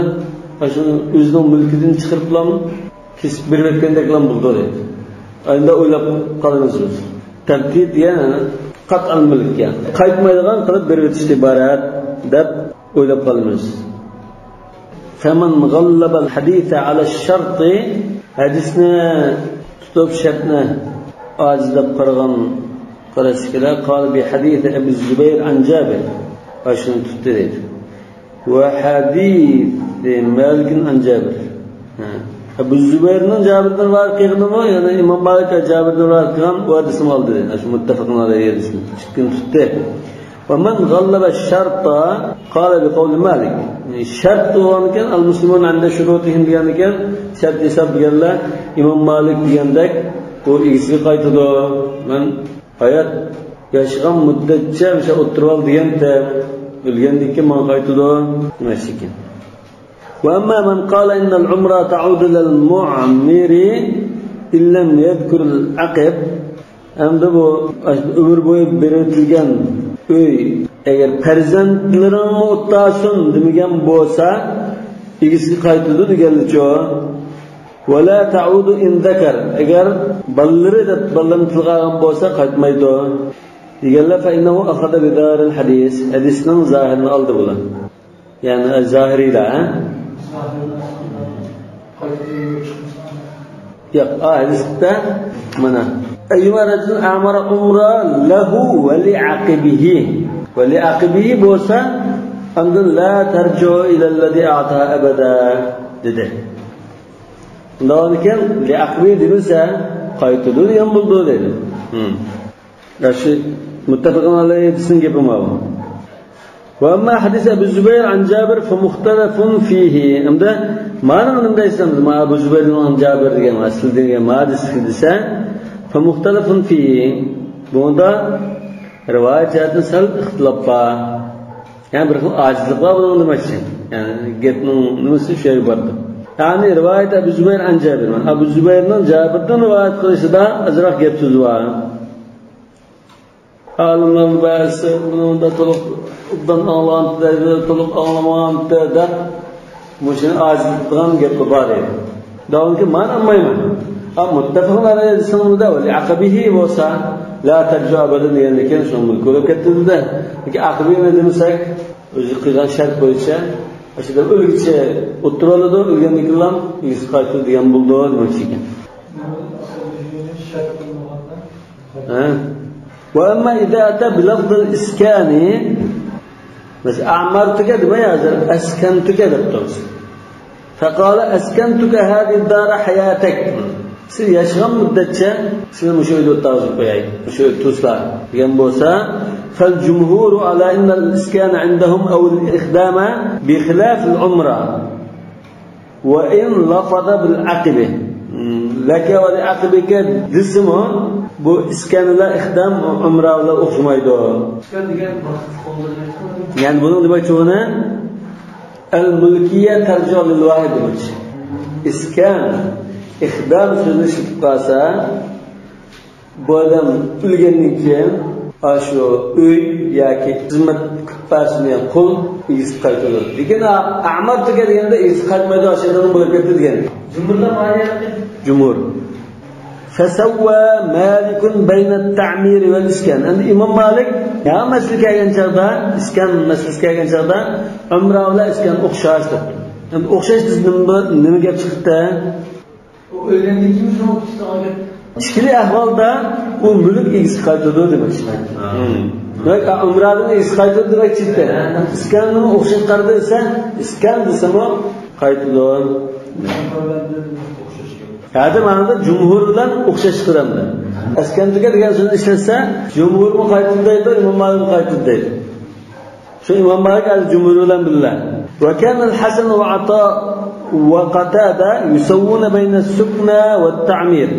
ئاشۇ ئۆزىنىڭ مۈلكىدىن چىقىرىپلا كېسىپ بېرىۋەتكەندەكلا بولىدۇ دەيدۇ. ئەمدى ئويلاپ قالىمىز بىز. تەبتىت دېگەن قەتئەل مۈلك، يەنى قايتمايدىغان قىلىپ بېرىۋېتىشتىن ئىبارەت دەپ ئويلاپ قالىمىز. فمن غلب الحديث على الشرط، ھەدىسنى تۇتۇپ شەرتنى ئاجىز دەپ قارىغان قاراشتىكىلەر، قال بحديث أبي الزبير عن جابر، ئاشۇنى تۇتتى دەيدۇ. وحديث مالك عن جابر. ھە. ئەبۇ زۇبەيرنىڭ جابىردىن رىۋايەت قىلغىنىمۇ، يەنى ئىمام مالىك جابىردىن رىۋايەت قىلغان ئۇ ھەدىسنى ئالدى. شۇ مۇتتەپىقۇن ئەلەيھى ھەدىسنى تۇتتى. ومن غلب الشرط قال بقول مالك. شەرت بولغانكەن، المسلمون عند شروطهم دېگەنكەن، شەرت ھېسابلىغانلار ئىمام مالىك دېگەندەك، ئۇ ئىگىسىگە قايتىدۇ. مەن ھايات ياشىغان مۇددەتچە مۇشۇ ئولتۇرۇۋال دېگەنتى، ئۆلگەندىن كېيىن ماڭا قايتىدۇ دېمەكچىكەن. وأما من قال إن العمرة تعود للمعمر إن لم يذكر العقب. ئەمدى بۇ ئۆمۈر بويى بېرىۋېتىلگەن ئۆي، ئەگەر پەرزەنتلىرىڭمۇ ئوتتاسۇن دېمىگەن بولسا، ئىگىسىگە قايتىدۇ دېگەنلىچۇ؟ ولا تعود إن ذكر، ئەگەر بالىلىرى دەپ بالىلىرىنى تىلغا ئالغان بولسا قايتمايدۇ دېگەنلەر، فإنه أخذ بظاهر الحديث، ھەدىسنىڭ زاھىرىنى ئالدى بۇلار. يەنى زاھىرىيلار، ھە؟ ياق، ئا، ھەدىستە مانا، أيما رجل أعمر عمرة له ولعقبه، ولعقبه بولسا، ئاندىن لا ترجع إلى الذي أعطاها أبدا دېدى. ئۇنداق ئىكەن، لىئەقبى دېمىسە، قايتىدۇ دېگەن بولىدۇ دەيدۇ. ھىم. ياخشى، مۇتتەپەقۇن ئەلەيھى ھەدىسنىڭ گېپى ماۋۇ. وأما حديث أبي الزبير عن جابر فمختلف فيه. ئەمدى مانا نېمە دەيسەن؟ ما ئەبۇ زۇبەيرنىڭ جابىر دېگەن، ئەسلى دېگەن ما ھەدىس دېسە، فمختلف فيه. بۇندا رىۋايەت جەھەتتىن سەل ئىختىلاپ بار. يەنى بىر خىل ئاجىزلىق بار بۇنىڭ دېمەكچى. يەنى گەپنىڭ نېمىسى شۇ يەرگە بارىدۇ. يەنى رىۋايەت ئەبۇ زۇبەير ئەن جابىر. ئەبۇ زۇبەيرنىڭ جابىردىن رىۋايەت قىلىشىدا ئازراق گەپ سۆز بار. ئالىملارنىڭ بەزىسى بۇنىڭدا تولۇق ئوبدان ئاڭلىغانتى دەيدۇ، تولۇق ئاڭلىمىغانتى دەپ، مۇشۇنى ئاجىزلىتىدىغان گەپلەر بار ئىدى. داۋاملىق مانا ئالمايمەن. ھا، مۇتتەپەقۇن ئەلەيھى دېسەڭ بۇندا، ۋەلى ئەقىبىھى بولسا، لا تەرجۇ ئەبەدەن دېگەندىن كېيىن شۇنىڭ مۇلكى بولۇپ كەتتى دېدى. لېكىن ئەقىبىنى دېمىسەك، ئۆزى قىلغان شەرت بويىچە، ئاشۇ ئۆلگۈچە ئولتۇرۇۋالىدۇ، ئۆلگەندىن كېيىنلا ئىگىسىگە قايتىدۇ دېگەن بولىدۇ دېمەكچى ئىكەن. ھە؟ وأما إذا أتى بلفظ الإسكان، مەسىلەن، ئەمەرتۇكە دېمەي، ھازىر ئەسكەنتۇكە دەپ تۇرىسىز. فقال أسكنتك هذه الدار حياتك. سىز ياشىغان مۇددەتچە سىزنى مۇشۇ ئۆيدە ئولتۇرغۇزۇپ قوياي، مۇشۇ ئۆيدە تۇرسىلا دېگەن بولسا، فالجمهور على أن الإسكان عندهم أو الإخدام بخلاف العمرة. وإن لفظ بالعقب، لك ولعقبك دېسىمۇ، بۇ ئىسكان بىلەن ئىخدام ئۇمرا بىلەن ئوخشىمايدۇ. ئىسكان دېگەن مەخسۇس قوللىنىلىدۇ. يەنى بۇنىڭ دېمەكچى بۇنى، الملكية ترجع للواحد دېمەكچى. ئىسكان، ئىخدام سۆزىنى ئىشلىتىپ قالسا، بۇ ئادەم ئۆلگەندىن كېيىن، ئاشۇ ئۆي ياكى خىزمەت قىلىپ بەرسۇن دېگەن قۇل ئىگىسىگە قايتىدۇ. لېكىن ئەمەرتۇكە دېگەندە ئىگىسىگە قايتمايدۇ، ئاشۇ ئادەمنىڭ بولۇپ كەتتى دېگەن. جۇمھۇرلار مانا يەردە. جۇمھۇر. فسوى مالك بين التعمير والإسكان. ئەمدى ئىمام مالىك يا مەسىلە كەلگەن چاغدا، ئىسكان مەسىلىسى كەلگەن چاغدا، ئۆمرە بىلەن ئىسكان ئوخشاش دەپتۇ. ئەمدى ئوخشاش دېسە نېمە، نېمە گەپ چىقتى؟ ئۇ ئۆلگەندىن كېيىن شۇنىڭ ئۈستىگە ئىككىلا ئەھۋالدا ئۇ مۈلۈك ئىگىسىگە قايتىدۇ دېمەكچى. ھە. دېمەك، ئۆمرەدىن ئىگىسىگە قايتىدۇ دېمەكچى. ھە. ئىسكاننىڭ ئوخشاش قارىدى دېسە، ئىسكان دېسىمۇ قايتىدۇ. ھەدە مانا جۇمھۇر بىلەن ئوخشاش قىلىمدۇ. ئەسكەنتۇكە دېگەن سۆزنى ئىشلەتسە، جۇمھۇرمۇ قايتىدۇ دەيدۇ، ئىمام مالىكمۇ قايتىدۇ دەيدۇ. شۇ ئىمام مالىك ھازىر جۇمھۇر بىلەن بىللە. وكان الحسن وعطاء وقتادة يسوون بين السكنى والتعمير.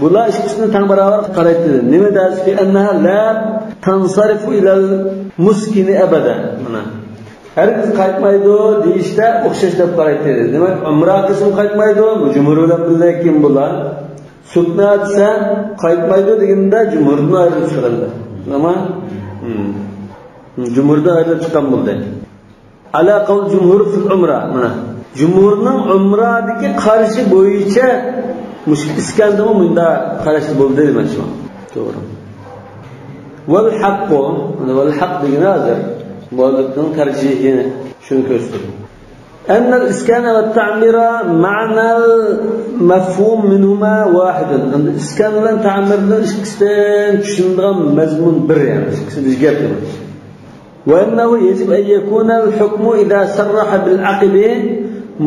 بۇلار ئىككىسىنى تەڭ باراۋەر قارايتتى. نېمە دەرسى؟ أنها لا تنصرف إلى المسكن أبدا. مانا. ھەرگىز قايتمايدۇ دېيىشتە ئوخشاش دەپ قارايتتى. دېمەك، ئۆمرە قىسمى قايتمايدۇ، بۇ جۇمھۇر بىلەن بىللە كىم بۇلار؟ سۇكنا دېسە، قايتمايدۇ دېگىنىدە جۇمھۇردىن ئايرىلىپ چىقىلدى. تامام؟ جۇمھۇردىن ئايرىلىپ چىققان بولدى. على قول الجمهور في العمرة. مانا. جۇمھۇرنىڭ ئۆمرەدىكى قارىشى بويىچە مۇشۇ ئىسكاندىمۇ مۇنداق قاراشتا بولدى دېمەكچى. توغرا. والحق، مانا، والحق دېگىنى ھازىر مۇئەللىپنىڭ تەرجىھى شۇنى كۆرسىتىدۇ. أن الإسكان والتعمير معنى المفهوم منهما واحد. ئەمدى ئىسكان بىلەن تەمىرنىڭ ئىككىسىدىن چۈشىنىدىغان مەزمۇن بىر، يەنى ئىككىسى بىر گەپ دېمەك. وأنه يجب أن يكون الحكم إذا صرح بالعقب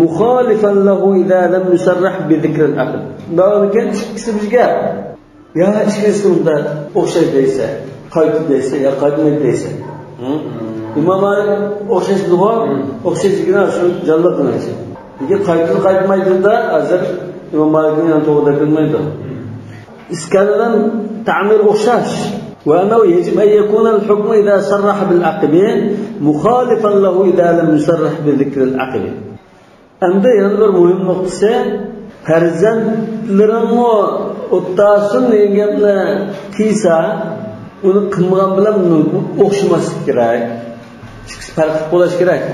مخالفا له إذا لم يصرح بذكر العقب. شۇنداق ئىكەن، ئىككىسى بىر گەپ. يا ئىككىسى مۇنداق ئوخشاش دەيسە، قايتىدۇ دەيسە، يا قايتمايدۇ دەيسە. ھە؟ ئىمام مالىك ئوخشاش دېدىغۇ، ھە. ئوخشاش دېگىنى شۇ جانلىق دېمەكچى. لېكىن قايتىدۇ قايتمايدۇ دا، ھازىر ئىمام مالىكنىڭ يەنە توغرا دەپ بىلمەيدۇ. ئىسكان بىلەن تەمىر ئوخشاش. وأنه يجب أن يكون الحكم إذا صرح بالعقب مخالفا له إذا لم يصرح بذكر العقب. ئەمدى يەنە بىر مۇھىم نۇقتىسى، پەرزەنتلىرىڭمۇ ئوتتاسۇن دېگەن گەپنى قىلسا، ئۇنى قىلمىغان بىلەن ئوخشىماسلىق كېرەك. ئىككىسى پەرقلىق بولۇش كېرەك.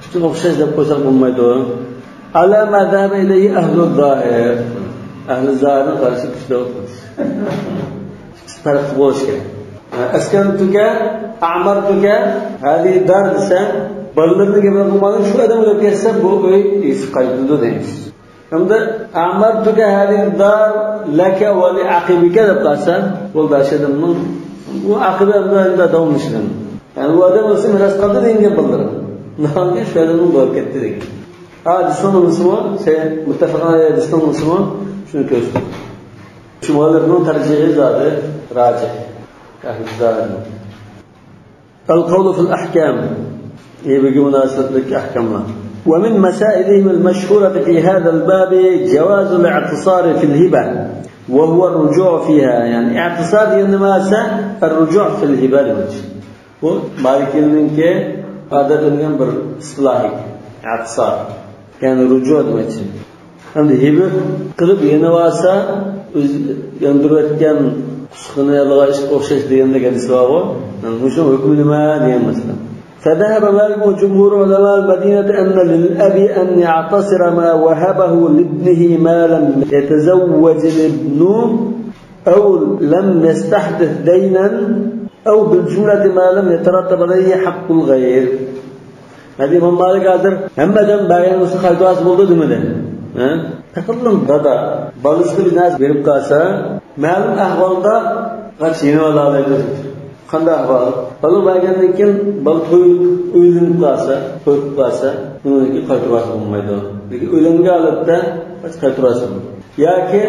پۈتۈن ئوخشاش دەپ قويساق بولمايدۇ. على ما ذهب إليه أهل الظاهر. ئەھلى زاھىرنىڭ قارىشى كۈچلۈك. ئىككىسى پەرقلىق بولۇش كېرەك. ئەسكەنتۇكە، ئەمەرتۇكە، ھەزىھى دار دېسە، بالىلىرىنىڭ گېپىنى قىلمايدۇ، شۇ ئادەم ئۆلۈپ كەتسە، بۇ ئۆي ئىگىسىگە قايتىدۇ دەيمىز. ئەمدى ئەمەرتۇكە ھەزىھى دار لەكە ۋە لىئەقىبىكە دەپ قالسا، بولدى، ئاشۇ ئادەمنىڭ، بۇ ئەقىبە ئەمدى داۋاملىشىدۇ. يەنى ئۇ ئادەم ئۆلسە مىراس قالدى دېگەن گەپ بالىلىرىغا. ناھايىتى شۇ ئادەمنىڭ بولۇپ كەتتى دېگەن. ھە، ھەدىسنىڭ نېمىسىمۇ، شەي، مۇتتەپەقۇن ئەلەيھى ھەدىسنىڭ نېمىسىمۇ شۇنى كۆرسىتىدۇ. شۇ مۇئەللىپنىڭ تەرجىھى زادى راجىھ. ئەھلى زاھىرنىڭ. القول في الأحكام. ھىبىگە مۇناسىۋەتلىك ئەھكاملار. ومن مسائلهم المشهورة في هذا الباب جواز الاعتصار في الهبة وهو الرجوع فيها. يەنى ئىئتىسار دېگەن نېمە دېسە، الرجوع في الهبة دېمەكچى. بۇ مالىكىينىڭكى ئادەتلەنگەن بىر ئىستىلاھى، ئىئتىسار. يەنى رۇجۇ دېمەكچى. ئەمدى ھىبە قىلىپ يېنىۋالسا، ئۆزى ياندۇرۇۋەتكەن ئۇسخۇنە يالىغان ئىشقا ئوخشاش دېگەندەك ھەدىس بارغۇ. مۇشۇ ھۆكمى نېمە دېگەن مەسىلە. فذهب مالك وجمهور علماء المدينة أن للأب أن يعتصر ما وهبه لابنه ما لم يتزوج الابن أو لم يستحدث دينا أو بالجملة ما لم يترتب عليه حق الغير. ھەدى ئىمام مالىك ھازىر ھەممە ئادەم بەرگەن بولسا قايتۇرۋالسا بولىدۇ دېمىدى. ھە؟ پەقەتلا دادا بالىسىغا بىر نەرسە بېرىپ قالسا، مەلۇم ئەھۋالدا قاچ يېنىۋالالايدۇ. قانداق ئەھۋال؟ بالا بەرگەندىن كېيىن بالا توي، ئۆيلىنىپ قالسا، توي قىلىپ قالسا، ئۇنىڭكى قايتۇرۋالسا بولمايدۇ. لېكىن ئۆيلەنگەن ھالەتتە قاچ قايتۇرۋالسا بولىدۇ. ياكى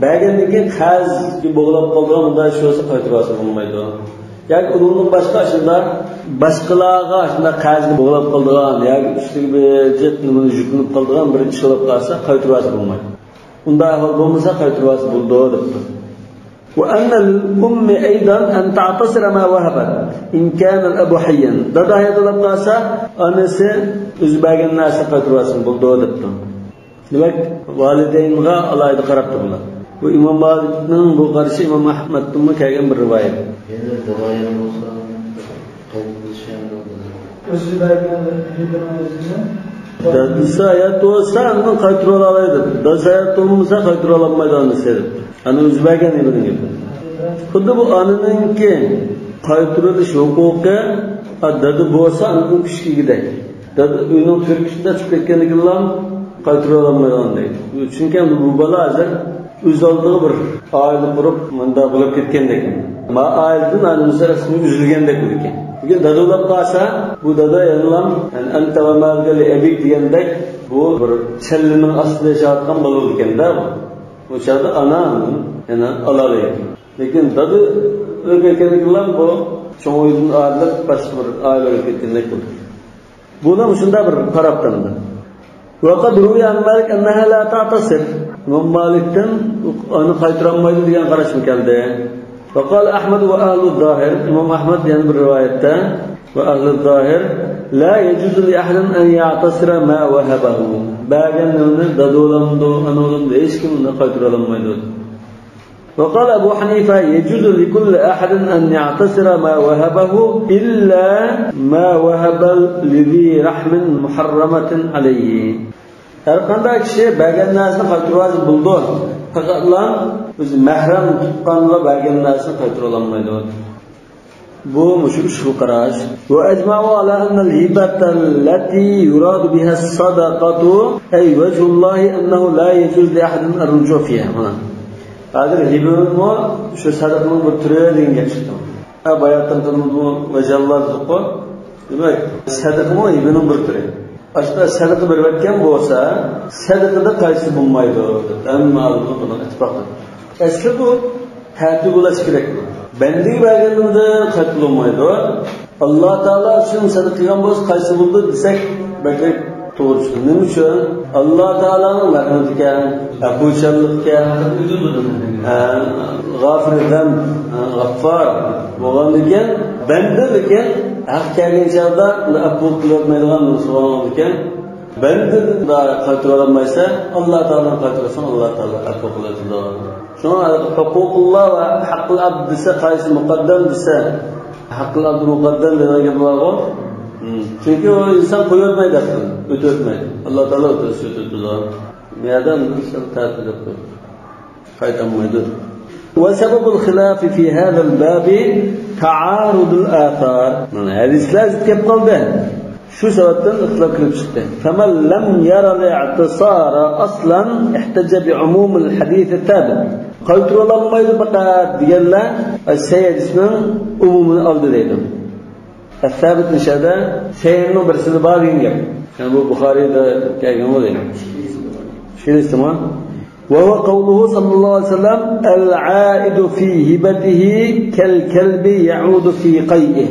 بەرگەندىن كېيىن قەرزگە بوغۇلۇپ قالىدىغان مۇنداق ئىش بولسا قايتۇرۇۋالسا بولمايدۇ. ياكى ئۇنىڭدىن باشقا ئاشۇنداق باشقىلارغا ئاشۇنداق قەرزگە بوغۇلۇپ قالىدىغان ياكى ئۈستىگە بىر جىق نېمىنى يۈكلىنىپ قالىدىغان بىر ئىش بولۇپ قالسا قايتۇرۇۋالسا بولمايدۇ. ئۇنداق ئەھۋال بولمىسا قايتۇرۇۋالسا بولىدۇ دەپتۇ. وأن للأم أيضا أن تعتصر ما وهبت إن كان الأب حيا. دادا ھايات بولۇپ قالسا ئانىسى ئۆزى بەرگەن نەرسىنى قايتۇرۇۋالسا بولىدۇ دەپتۇ. دېمەك، ۋالىدەينغا ئالاھىدە قاراپتۇ بۇلار. بۇ ئىمام مالىكنىڭ بۇ قارىشى ئىمام ئەھمەدتىنمۇ كەلگەن بىر رىۋايەت. يەنە دادا يەنە بولسا قايتۇرۇش يەنە بولىدۇ. ئۆزى بەرگەن ھىبىنىڭ ئۆزىنى دادىسى ھايات بولسا ئاندىن قايتۇرۇۋالالايدۇ. دادىسى ھايات بولمىسا قايتۇرۇۋالالمايدۇ ئانىسى دەپ. ئانا ئۆزى بەرگەن ھىبىنىڭ گېپى. خۇددى بۇ ئانىنىڭكى قايتۇرۇۋېلىش ھوقۇقى، ھە، دادا بولسا ئاندىن كۈچكە ئىگىدەك. دادا ئۆينىڭ تۈركىسىدە چىقىپ كەتكەندىكىنلا قايتۇرۇۋالالمايدىغاندەك. چۈنكى ئەمدى بۇ بالا ھازىر ئۆز ئالدىغا بىر ئائىلە قۇرۇپ، مۇنداق بولۇپ كەتكەندەك. ما ئائىلىدىن ئايرىلمىسا رەسمىي ئۈزۈلگەندەك بولىدىكەن. بۈگۈن دادا ئۆلۈپ قالسا، بۇ دادا يەنىلا، يەنى، أنت ومالك لأبيك دېگەندەك، بۇ بىر چەللىنىڭ ئاستىدا ياشاۋاتقان بالا بولىدىكەن-دە بۇ. ئۇ چاغدا ئانا يەنە ئالالايدىكەن. لېكىن دادا ئۆلۈپ كەتكەندىكىنلا بۇ چوڭ ئۆيدىن ئايرىلىپ، باشقا بىر ئائىلىگە كەتكەندەك بولىدۇ. بۇنىڭ شۇنداق بىر قاراپ قالدى. وقد روي عن مالك أنها لا تعتصر. ئىمام مالىكتىن ئۇنى قايتۇرالمايدۇ دېگەن قاراشمۇ كەلدى. وقال أحمد وأهل الظاهر. ئىمام ئەھمەد يەنە بىر رىۋايەتتە، وأهل الظاهر لا يجوز لأحد أن يعتصر ما وهبه. بەرگەن نېمىنى دادا بولامدۇ، ئانا بولامدۇ، ھېچكىم ئۇنى قايتۇرالمايدۇ. وقال أبو حنيفة يجوز لكل أحد أن يعتصر ما وهبه إلا ما وهب لذي رحم محرمة عليه. ھەر قانداق كىشى بەرگەن نەرسىنى قايتۇرۇۋالسا بولىدۇ. پەقەتلا ئۆزى مەھرەم تۇغقانغا بەرگەن نەرسىنى قايتۇرۇۋالالمايدۇ. بۇ مۇشۇ ئۈچ خىل قاراش. وأجمعوا على أن الهبة التي يراد بها الصدقة أي وجه الله أنه لا يجوز لأحد الرجوع فيها. مانا. ھازىر ھىبىمۇ شۇ سەدىقىنىڭ بىر تۈرى دېگەن گەپ چىقتى. ھە، باياتىن قىلىنىدۇ، ۋەجەللا دېدۇققۇ. دېمەك، سەدىقىمۇ ھىبىنىڭ بىر تۈرى. ئاشۇنداق سەدىقە بېرىۋەتكەن بولسا، سەدىقىدە قايسى بولمايدۇ؟ ھەممە ئالىملار بۇنىڭغا ئىتتىپاق قىلدى. ئەسلى بۇ تەرتىپ بولۇشى كېرەك. بەندىگە بەرگەندىن قايتۇرۇلمايدۇ. ئاللا تائالا ئۈچۈن سەدىقە قىلغان بولسا قايسى بولىدۇ دېسەك، بەكرەك توغرا چىقىدۇ. نېمە ئۈچۈن؟ ئاللا تائالانىڭ رەھمىتىكەن، ئەپۇچانلىقىكەن. ھە، غافىر زەنب، ھە، غەففار بولغاندىكىن، بەندە لېكىن ھەق كەلگەن چاغدا ئۇنى ئەپۇ قىلىۋەتمەيدىغان بولغاندىكىن، بەندىدىن قايتۇرۇۋالالمايسەن، ئاللا تائالادىن قايتۇرساڭ، ئاللا تائالا ئەپۇ قىلىۋېتىدۇ. شۇڭا ھوقۇقۇللا ۋە ھەققىل ئەبد دېسە، قايسى مۇقەددەم دېسە، ھەققىل ئەبد مۇقەددەم دېگەن گەپ بارغۇ. چۈنكى ئۇ ئىنسان قويۇۋەتمەيدۇ ھەققىنى، ئۆتۈۋەتمەيدۇ. ئاللا تائالا ئۆتۈۋەتسە ئۆتۈۋېتىدۇ. بۇ يەردە بىر سەل تەتۈر قىلىپ قويدۇق. قايتۇرالمايدۇ. وسبب الخلاف في هذا الباب تعارض الآثار. مانا ھەدىسلەر زىت كېلىپ قالدى. شۇ سەۋەبتىن ئىختىلاپ كېلىپ چىقتى. فمن لم ير الاعتصار أصلا احتج بعموم الحديث الثابت. قايتۇرۇۋالالمايدۇ پەقەت دېگەنلەر سەھىھ ھەدىسنىڭ ئومۇمىنى ئالدى دەيدۇ. الثابت نىشاندا سەھىھنىڭ بىرسىدە بار دېگەن گەپ. يەنى بۇ بۇخارىيدا كەلگەن بولدى. چۈشىنىسىزمۇ؟ وهو قوله صلى الله عليه وسلم: «العائد في هبته كالكلب يعود في قيئه».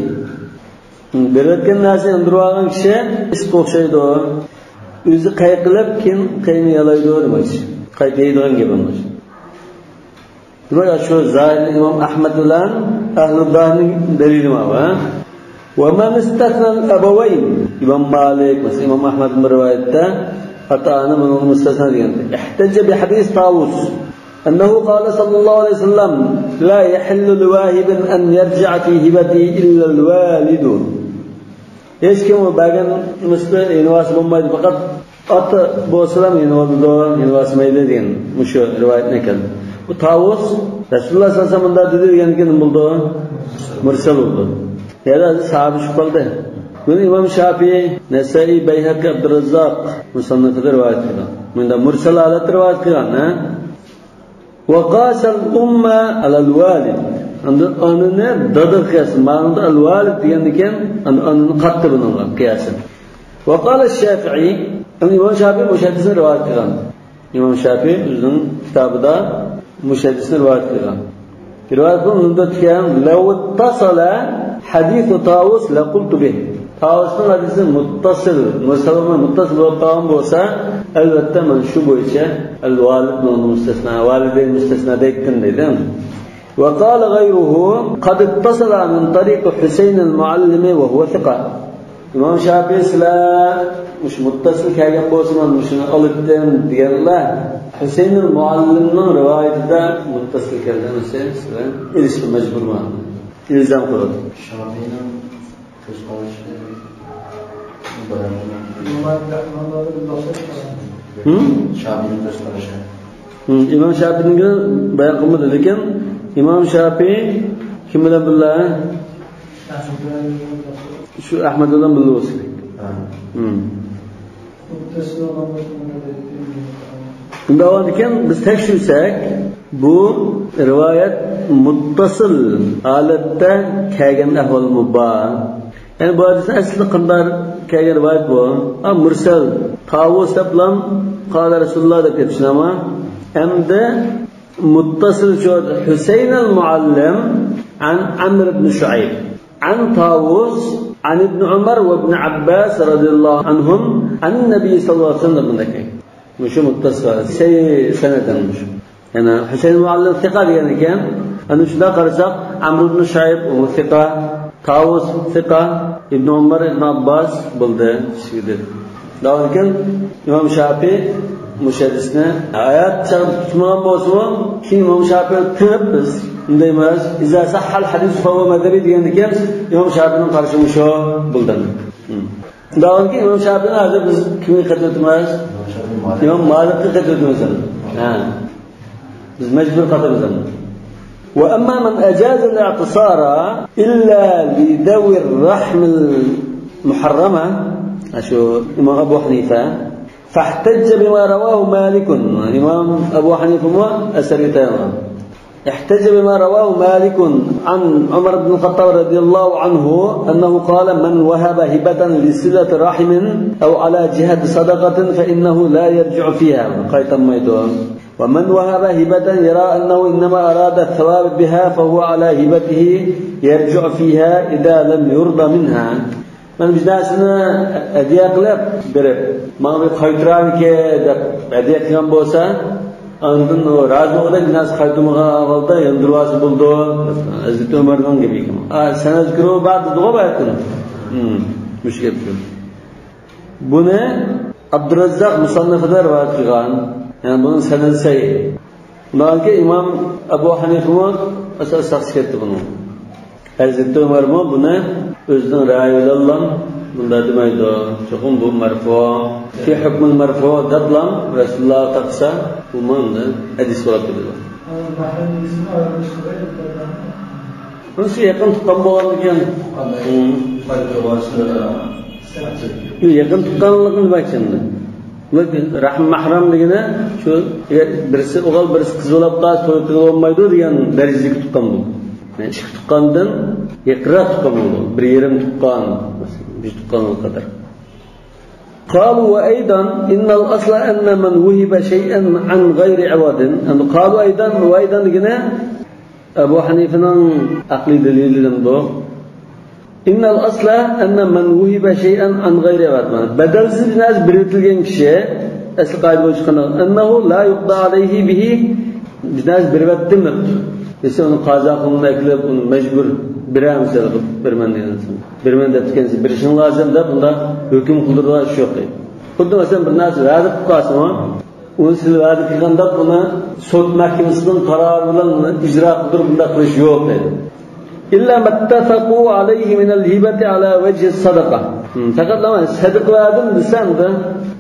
بېرىۋەتكەن نەرسىنى ئۇندۇرۇۋالغان كىشى ئىتقا ئوخشايدۇ. ئۆزى قەي قىلىپ، كېيىن قەينى يالايدۇ دېمەكچى. قايتا يەيدىغان گەپ ئەمەس. دېمەك، شۇ زاھىرنى ئىمام ئەھمەد بىلەن ئەھلى زاھىرنىڭ دەلىلى ماۋۇ، ھە؟ «ومن استثنى الأبوين»، ئىمام مالىك، مەسىلەن، ئىمام ئەھمەدنىڭ بىر رىۋايىتىدە ئاتا-ئانا بۇنىڭدىن مۇستەسنا دېگەن. «احتج بحديث طاووس أنه قال صلى الله عليه وسلم: لا يحل لواهب أن يرجع في هبته إلا الوالد». ھېچكىم ئۇ بەرگەن نېمىسىدا يېنىۋالسا بولمايدۇ، پەقەت ئاتا بولسىلا يېنىۋالىدۇ، يېنىۋالسا مەيلى دېگەن مۇشۇ رىۋايەتنى ئەكەلدى. بۇ تاۋۇس رەسۇلۇللا سەللەللاھۇ ئەلەيھى ۋەسەللەم مۇنداق دېدى دېگەندىن كېيىن نېمە بولىدۇ؟ مۇرسەل بولىدۇ. يەنە ساھابە چۈشۈپ قالدى. بۇنى ئىمام شافىئى، نەسائىي، بەيھەقى، ئابدۇراززاق مۇسەننەفىدە رىۋايەت قىلغان. مۇنداق مۇرسەل ھالەتتە رىۋايەت قىلغان، ھە؟ «وقاس الأم على الوالد». ئەمدى ئانىنى دادىغا قىياس، ماڭىدا الوالد دېگەندىن كېيىن، ئەمدى ئانىنى قاتتى بۇنىڭغا قىياسى. «وقال الشافعي»، ئەمدى ئىمام شافىئى مۇشۇ ھەدىسنى رىۋايەت قىلغان. ئىمام شافىئى ئۆزىنىڭ كىتابىدا مۇشۇ ھەدىسنى رىۋايەت قىلغان. رىۋايەت قىلغان، مۇنداق دېگەن، «لو اتصل حديث طاووس لقلت به». تاۋۇسنىڭ ھەدىسى مۇتتەسىل، مۇرسەل بولماي مۇتتەسىل بولۇپ قالغان بولسا، ئەلۋەتتە، مەن شۇ بويىچە ئەل-ۋالىد بۇنىڭدىن مۇستەسنا، ۋالىدەين مۇستەسنا دەيتتىم، دېدى. «وقال غيره قد اتصل من طريق حسين المعلم وهو ثقة». ئىمام شافىئى، سىلەر مۇشۇ مۇتتەسىل كەلگەن بولسا، مەن مۇشۇنى ئالاتتىم دېگەنلەر، ھۈسەيىنۇل مۇئەللىمنىڭ رىۋايىتىدە مۇتتەسىل كەلگەن بولسا، سىلەر ئېلىشقا مەجبۇرمەن. ئىلزام قىلىدۇ. شافىئىنىڭ كۆز قارىشى بايان قىلىنغان. ھىم؟ شافىئىنىڭ كۆز قارىشى. ھىم، ئىمام شافىئىنىڭكىنى بايان قىلمىدى، لېكىن ئىمام شافىئى كىم بىلەن بىللە؟ شۇ ئەھمەد بىلەن بىللە بولسا. ھە. ھىم. ئۇنداق بولغاندىكىن، بىز تەكشۈرسەك، بۇ رىۋايەت مۇتتەسىل ھالەتتە كەلگەن ئەھۋالمۇ بار. يەنى بۇ ھەدىسنىڭ ئەسلىدە قانداق كەلگەن رىۋايەت بۇ؟ ھا، مۇرسەل، تاۋۇس دەپلا، قال رەسۇلۇللا دەپ كېتىشنىما؟ ئەمدى مۇتتەسىل شۇ، ھۈسەيىنۇل مۇئەللىم عن عمرو بن شعيب عن طاووس عن ابن عمر وابن عباس رضي الله عنهم عن النبي صلى الله عليه وسلم. مۇشۇ مۇتتەسىل، سەي سەنەدەن مۇشۇ. يەنى ھۈسەيىن مۇئەللىم سىقا دېگەن ئىكەن. ئەنە شۇنداق قارىساق، ئەمرۇ ئىبن شۇئەيب ئۇ سىقا، تاۋۇس سىقا، ئىبن ئۆمەر، ئىبن ئابباس بولدى. شۇ دېدى. داۋامكەن ئىمام شافىئى مۇشۇ ھەدىسنى ھايات چاغدا تۇتمىغان بولسىمۇ، كېيىن ئىمام شافىئىنى تېڭىپ بىز ئۇندايمىز، «إذا صح الحديث فهو مذهبي» دېگەندىن كېيىن ئىمام شافىئىنىڭ قارىشى مۇشۇ بولدى. داۋامكەن ئىمام شافىئىنى ھازىر بىز كىمگە قېتىۋېتىمىز؟ ئىمام مالىكقا قېتىۋېتىمىز. ھە. بىز مەجبۇر قاتىمىز. «وأما من أجاز الاعتصار إلا لذوي الرحم المحرمة»، شۇ ئىمام ئەبۇ ھەنىفە، «فاحتج بما رواه مالك». ئىمام ئەبۇ ھەنىفىمۇ ئەسەرگە تايانغان. «احتج بما رواه مالك عن عمر بن الخطاب رضي الله عنه أنه قال: من وهب هبة لصلة رحم أو على جهة صدقة فإنه لا يرجع فيها». قايتالمايدۇ. «ومن وهب هبة يرى أنه إنما أراد الثواب بها فهو على هبته يرجع فيها إذا لم يرض منها». مەن بىر نەرسىنى ھەدىيە قىلىپ بېرىپ، ماڭا بىر قايتۇرارمىكىن دەپ ھەدىيە قىلغان بولسا، ئاندىن ئۇ رازى بولغۇدەك بىر نەرسە قايتۇرمىغان ئەھۋالدا ياندۇرۇۋالسا بولىدۇ. ھەزرىتى ئۆمەرنىڭ گېپى ئىكەن. «سەنەزكۇرۇھۇ بەئدە» دېدىغۇ بەئدىن. ھىم، مۇشۇ گەپ شۇ. بۇنى ئابدۇرەززاق مۇسەننەفىدە رىۋايەت قىلغان. يەنى بۇنىڭ سەنەدى سەھىھ. ئۇنىڭدىن كېيىن ئىمام ئەبۇ ھەنىفىمۇ ئاساس ساقچى كەتتى بۇنىڭ. ھەزرىتى ئۆمەرمۇ بۇنى ئۆزىنىڭ رەئيى بىلەنلا بۇنداق دېمەيدۇ. چوقۇم بۇ مەرفۇ. في حكم المرفوع دەپلا رەسۇلۇللاغا تاقىسا، بۇمۇ ئەمدى ھەدىس بولۇپ كېتىدۇ. بۇنىسى يېقىن تۇغقان بولغاندىكىن. يېقىن تۇغقانلىقنى دېمەكچى ئەمدى. رەھىم مەھرەم دېگىنى شۇ، ئەگەر بىرسى ئوغۇل، بىرسى قىز بولۇپ قالسا توي قىلىپ بولمايدۇ دېگەن دەرىجىدىكى تۇغقان بۇ. يەنى ئىككى تۇغقاندىن يېقىنراق تۇغقان بولىدۇ. بىر يېرىم تۇغقان، بىر تۇغقانغا قەدەر. قالوا وأيضا إن الأصل أن من وهب شيئا عن غير عوض. ئەمدى قالوا أيضا، ۋە ئەيدان دېگىنى ئەبۇ ھەنىفىنىڭ ئەقلىي دەلىلىدىن بۇ. إن الأصل أن من وهب شيئا عن غير عوض. بەدەلسىز بىر نەرسە بېرىۋېتىلگەن كىشى، ئەسلى قائىدە بويىچە قانداق؟ أنه لا يقضى عليه به، بىر نەرسە بېرىۋەتتىم دەپتۇ. دېسە ئۇنى قازا قىلماي كېلىپ، ئۇنى مەجبۇر بېرەمسەن، بېرىمەن دېگەن. بېرىمەن دەپتىكەنسەن، بېرىشىڭ لازىم دەپ، ئۇنداق ھۆكۈم قىلدۇرىدىغان ئىش يوق دەيدۇ. خۇددى مەسىلەن، بىر نەرسە ۋەدە قىلىپ قالسىمۇ، ئۇنى سىز ۋەدە قىلغان دەپ، ئۇنى سوت مەھكىمىسىنىڭ قارارى بىلەن ئىجرا قىلدۇرۇپ، بۇنداق قىلىش يوق دەيدۇ. إلا ما اتفقوا عليه من الهبة على وجه الصدقة. ھىم، پەقەت سەدىقە بەردىم دېسەم دە،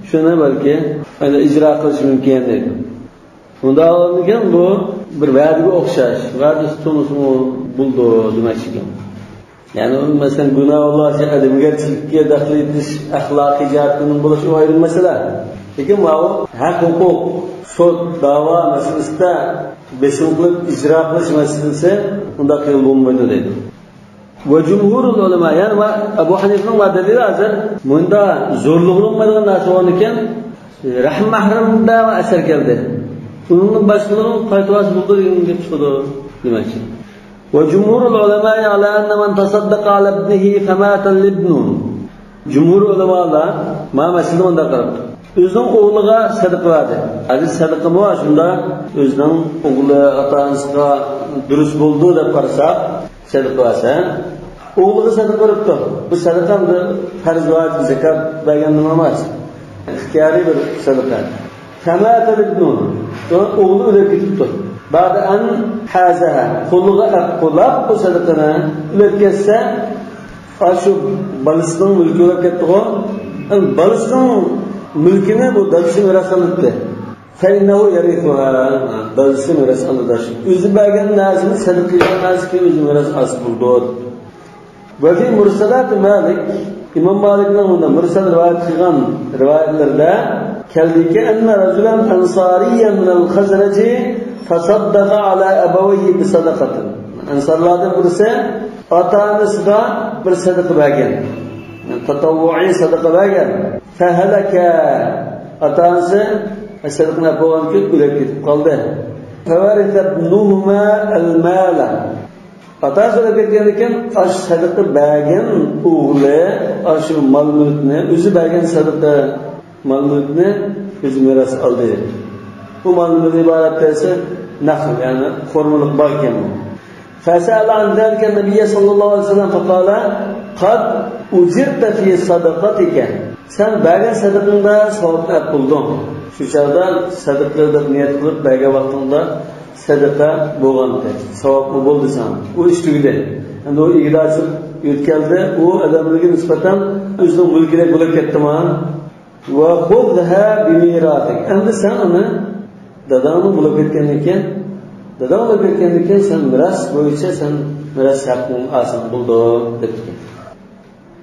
شۇنى بەلكى ئەنە ئىجرا قىلىش مۇمكىن دەيدۇ. ئۇنداق بولىدىكەن، بۇ بىر ۋەدىگە ئوخشاش. ۋەدىسى تونۇسىمۇ بولىدۇ دېمەكچىكەن. يەنى ئۇ، مەسىلەن، گۇناھ، ئادەمگەرچىلىككە دەخلى يېتىش ئەخلاقىي جەھەتتىن بولۇشى ئايرىم مەسىلە. لېكىن ماۋۇ ھەق ھوقۇق، سوت، داۋا مەسىلىسىدە بېسىم قىلىپ ئىجرا قىلىش مەسىلىسى ئۇنداق قىلغىلى بولمايدۇ دەيدۇ. وجمهور العلماء، يەنى ما-، ئەبۇ ھەنىفىنىڭ ما دەلىلى ھازىر، مۇندا زورلۇقلانمايدىغان نەرسە بولغاندىكىن، رەھىم مەھرىمدە ئەسەر كەلدى. ئۇنىڭدىن باشقىلىرىنىڭ قايتىۋالسا بولىدۇ دېگەن گەپ چىقىدۇ دېمەكچى. وجمهور العلماء على أن من تصدق على ابنه فمات الابن. جۇمھۇر ئۆلىمالار ما مەسىلىدە مۇنداق قاراپتۇ. ئۆزىنىڭ ئوغلىغا سەدىقە بەردى. ھەزرىتى سەدىقىمۇ شۇنداق ئۆزىنىڭ ئوغلى ئاتا-ئانىسىغا دۇرۇس بولدى دەپ قارىساق، سەدىقە بەرسە، ئوغلىغا سەدىقە بېرىپتۇ. بۇ سەدىقە ئەمدى پەرز ۋاجىپ زاكات بەرگەندىن ئەمەس. ئىختىيارىي بىر سەدىقە. فمات الابن. ئوغلى ئۆلۈپ كېتىپتۇ. بعد أن حازها. قولىغا ئەپ قولاپ بۇ سەدىقىنى ئۆلۈپ كەتسە، ئاشۇ بالىسىنىڭ مۈلكى بولۇپ كەتتىغۇ. بالىسىنىڭ مۈلكىنى بۇ دادىسى مىراس ئالىدۇ. فإنه يرثها. دادىسى مىراس ئالىدۇ. ئۆزى بەرگەن نەرسىنى، سەدىقە قىلغان نەرسىنى ئۆزى مىراس ئالسا بولىدۇ. وفي مرسلات مالك، ئىمام مالىكنىڭ مۇندا مۇرسەل رىۋايەت قىلغان رىۋايەتلىرىدە كەلدىكى، أن رجلا أنصاريا من الخزرج تصدق على أبويه بصدقة. ئەنسارلاردىن بىرسى ئاتا-ئانىسىغا بىر سەدىقە بەرگەن. يەنى تەتەۋۋۇئىي سەدىقە بەرگەن. فهلك. ئاتا-ئانىسى سەدىقىنى ئەپ بولغاندىن كېيىن ئۆلۈپ كېتىپ قالدى. فورث ابنهما المال. ئاتا-ئانىسى ئۆلۈپ كەتكەندىن كېيىن، ئاشۇ سەدىقە بەرگەن ئوغلى ئاشۇ مال-مۈلۈكنى، ئۆزى بەرگەن سەدىقە مال-مۈلۈكنى ئۆزى مىراس ئالدى. بۇ مال-مۈلۈك ئىبارەت دېسە، نەخل، يەنى خورمىلىق باغ ئىكەن بۇ. فسأل عن ذلك النبي صلى الله عليه وسلم فقال: قد أجرت في صدقتك. سەن بەرگەن سەدىقىڭدە ساۋابنى ئەپ بولدۇڭ. شۇ چاغدا سەدىقە دەپ نىيەت قىلىپ بەرگەن ۋاقتىڭدا سەدىقە بولغانتى، ساۋابمۇ بولدى ساڭا. ئۇ ئىش تۈگىدى. ئەمدى ئۇ ئىگىدارچىلىق يۆتكەلدى. ئۇ ئادەملەرگە نىسبەتەن ئۆزىنىڭ مۈلكىدەك بولۇپ كەتتىما. وخذها بميراثك. ئەمدى سەن ئۇنى داداڭنىڭ بولۇپ كەتكەندىن كېيىن، داداڭ بولۇپ كەتكەندىن كېيىن سەن مىراس بويىچە سەن مىراس ھەققىڭنى ئالساڭ بولىدۇ، دەپتىكەن.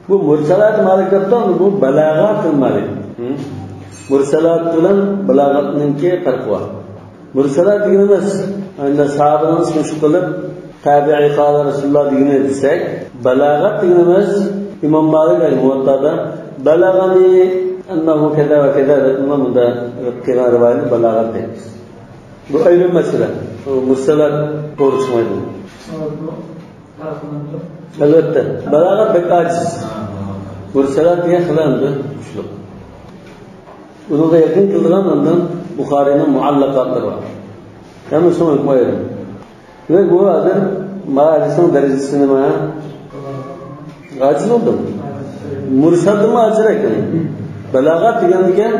بۇ مۇرسەلات مالىك دەپتۇ، بۇ بالاغەت مالىك. ھە؟ مۇرسەلات بىلەن بالاغەتنىڭكى پەرقى بار. مۇرسەلات دېگىنىمىز، ئەمدى ساھابىنىڭ ئىسمى چىقىرىلىپ، تابىئىي قال رەسۇلۇللاھ دېگىنى دېسەك، بالاغەت دېگىنىمىز ئىمام مالىك ئەل مۇۋەتتادا بەلەغەنى ئەننەھۇ كەزا ۋە كەزا دەپ مۇندا قىلغان رىۋايەتنى بالاغەت دەيمىز. بۇ ئايرىم مەسىلە. بۇ مۇرسەلات توغرا چىقمايدۇ. ئەلۋەتتە، بالاغەت بەك ئاجىز. مۇرسەلات دېگەن خېلى ئەمدى كۈچلۈك. ئۇنىڭغا يېقىن كېلىدىغان ئاندىن بۇخارىينىڭ مۇئەللەقاتلىرى بار. ھەممىسىنىڭ ھۆكمى ئايرىم. دېمەك، بۇ ھازىر ما ھەدىسنىڭ دەرىجىسى نېمە؟ ئاجىز بولدى. مۇرسەلدىنمۇ ئاجىزراق. بالاغەت دېگەندىكىن،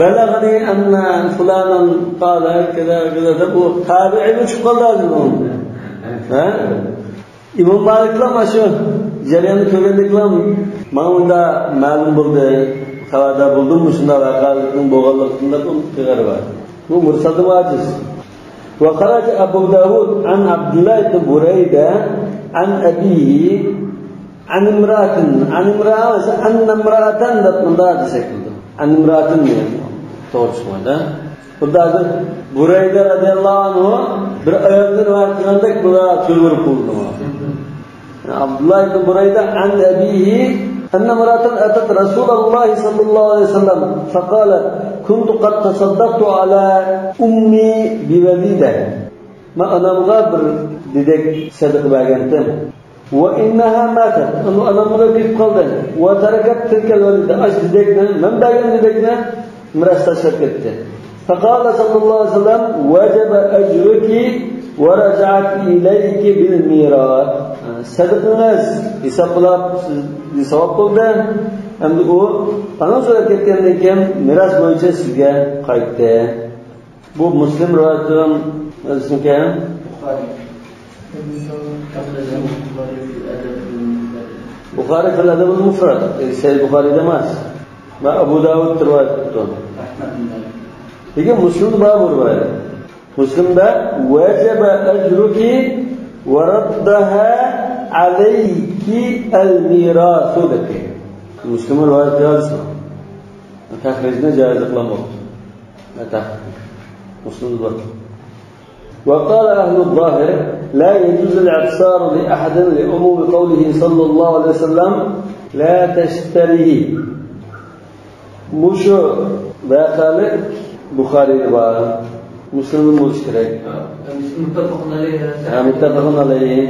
بەلەغەنى ئەننە فۇلانەن قالە كەزا كەزا دەپ، ئۇ تابىئىي چىقىپ قالدى ھازىر بۇ. ھە؟ ئىمام مالىكلا مانا شۇ جەرياننى كۆرگەندىكىلا ماڭا ئۇندا مەلۇم بولدى، خەۋەردار بولدۇم، مۇشۇنداق ۋەقەلىكنىڭ بولغانلىقىدىن دەپ ئۇنىڭ خەۋىرى بار. بۇ مۇرسەلدىن ئاجىز. وخرج أبو داود عن عبد الله بن بريدة عن أبيه عن امرأة، عن امرأة، أن امرأة دەپ مۇنداق دېسەك بولىدۇ. عن امرأة دېگەن توغرا چىقمايدۇ. خۇددى ھازىر بۇرەيدە رەزىياللاھۇ ئەنھۇ بىر ئايالدىن رىۋايەت قىلغاندەك بۇلار تۈگۈرۈپ بولدى. عبد الله بن بريدة عن أبيه أن امرأة أتت رسول الله صلى الله عليه وسلم فقالت: كنت قد تصدقت على أمي بوليدة. مەن ئانامغا بىر دېدەك سەدىقە بەرگەنتىم. وإنها ماتت. ئۇنىڭ ئاناممۇ كېتىپ قالدى. وتركت تلك الوليدة. ئاشۇ دېدەكنى، مەن بەرگەن دېدەكنى مىراس تاشلاپ كەتتى. فقال صلى الله عليه وسلم: وجب أجرك ورجعت إليك بالميراث. سەدىقىڭىز ھېسابلاپ سىزگە ساۋاب بولدى. ئەمدى ئۇ ئانىڭىز ئۆلۈپ كەتكەندىن كېيىن مىراس بويىچە سىزگە قايتتى. بۇ مۇسلىم رىۋايىتىدىن ھەدىسمىكەن؟ بۇخارى. بۇخارى في الأدب المفرد. سەھىھ بۇخارىدا ئەمەس. مانا ئەبۇ داۋۇد رىۋايەت قىپتۇ. لېكىن مۇسلىمدا بار بۇ رىۋايەت. مۇسلىمدا: وجب أجرك ورجع إليك الميراث دەپ كەلگەن. مۇسلىم رىۋايەت يازسا. تەخرىجنى جايىزلىق بىلەن بولدى. تەخرىج. مۇسلىمدا بار. وقال أهل الظاهر: لا يجوز الاعتصار لأحد لعموم قوله صلى الله عليه وسلم: لا تشتريه. مۇشۇ ۋەقەلىك بۇخارىيدا بار. مۇسلىمدا بولۇشى كېرەك. مۇتتەپەقۇن ئەلەيھى. ھە، مۇتتەپەقۇن ئەلەيھى.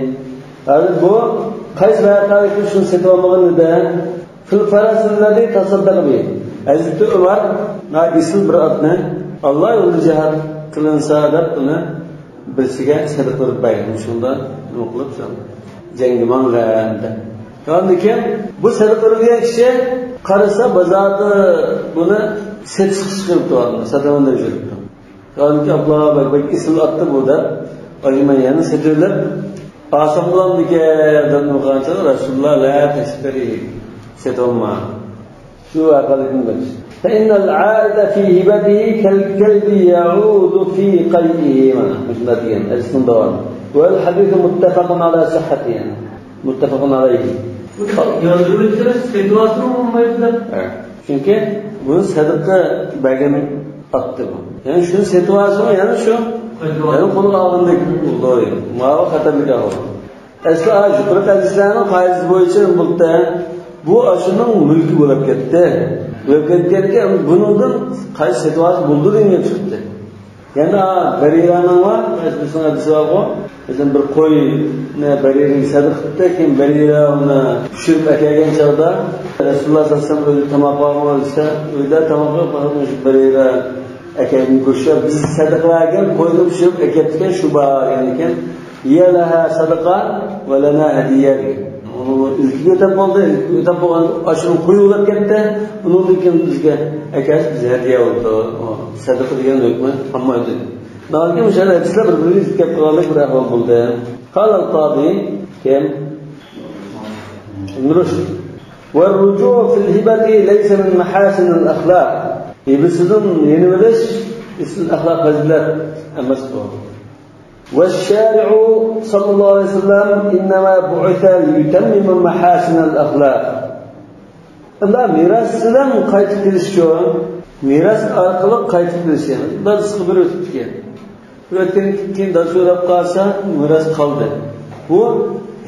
ھازىر بۇ قايسى ۋەقەلىكتە شۇنى سېتىۋالمىغان ئىدى؟ في الفرس الذي تصدق به. ھەزرىتى ئۆمەر، ھە، ئېسىل بىر ئاتنى، ئاللا يولىدا جىھاد قىلىنسا دەپ، ئۇنى بىرسىگە سەدىقە بېرىپ بەرگەن. شۇندا نېمە قىلىپ، سەن جەڭگە ماڭغىن دەپ. ئاندىن كېيىن بۇ سەدىقە بېرىلگەن كىشى قارىسا، بازاردا بۇنى سېتىشقا چىقىرىپتۇ، ساتىمەن دەپ يۈرۈپتۇ. ئاندىن كېيىن، ئابلا بەك، بەك ئېسىل ئاتتى بۇ دەپ، ئاشۇ مەن يەنە سېتىۋېلىپ، ئالسام بولامدىكەن دەپ نېمە قىلغانچە، رەسۇلۇللا: لا تشتريه، سېتىۋالما. شۇ ۋەقەلىكنى بىلىش. فإن العائد في هبته كالكلب يعود في قيئه. مانا مۇشۇنداق دېگەن ھەدىسنىڭ داۋامى. والحديث متفق على صحته، يەنى مۇتتەپەقۇن ئەلەيھى. بۇ يازدۇرۇۋېتىلسە سېتىۋالسىمۇ بولمايدۇ دەپ. ھە. چۈنكى بۇنى سەدىقە بەرگەن ئاتتى بۇ. يەنى شۇنى سېتىۋالسىمۇ يەنە شۇ، يەنە قولىغا ئالغاندەك بولىدۇ. ماۋۇ خەتەرلىك ئەھۋال. ئەسلى، ھە، يۇقىرىقى ھەدىسلەرنىڭ قائىدىسى بويىچە بولدى. بۇ ئاشۇنىڭ مۈلكى بولۇپ كەتتى. بولۇپ كەتكەچكە، بۇنىڭدىن قايسى سېتىۋالسا بولىدۇ دېگەن گەپ چىقتى. يەنە بەرىرەنىڭ بار، بىزنىڭ ھەدىسى بارغۇ. بىزنىڭ بىر قوينى بەرىرەگە سەدىقە قىپتۇ، كېيىن بەرىرە ئۇنى پىشۇرۇپ ئەكەلگەن چاغدا، رەسۇلۇللا ساللاللاھۇ ئەلەيھى ۋەسەللەم ئۆيدە تاماق بارمۇ دېسە، ئۆيدە تاماق يوق، پەقەت مۇشۇ بەرىرە ئەكەلگەن گۆشلەر، بىز سەدىقە بەرگەن قوينى پىشۇرۇپ ئەكەپتىكەن، شۇ بار دېگەنىكەن. هي لها صدقة ولنا هدية دېگەن. ئۇنىڭ ئىلكىگە ئۆتەپ بولدى، ئىلكىگە ئۆتەپ بولغان ئاشۇنى قويۇۋېلىپ كەتتى. ئۇنىڭدىن كېيىن بىزگە ئەكەلسە بىز ھەدىيە بولىدۇ. سەدىقە دېگەن ھۆكمى قالمايدۇ. ناھايىتى مۇشۇ ھەدىسلەر بىر-بىرىگە زىت كەپ قالغاندەك بىر ئەھۋال بولدى. قال القاضي، كىم؟ ابن رشد. والرجوع في الهبة ليس من محاسن الأخلاق. ھىبىسىدىن يېنىۋېلىش ئېسىل ئەخلاق پەزىلەت ئەمەس بۇ. والشارع صلى الله عليه وسلم إنما بعث ليتمم محاسن الأخلاق. ئەمما مىراس بىلەن قايتىپ كېلىشچۇ؟ مىراس ئارقىلىق قايتىپ كېلىش، يەنى دادىسىغا بىر ئۆتۈپتىكەن. ئۆتكەندىن كېيىن دادىسى ئۆلۈپ قالسا، مىراس قالدى. بۇ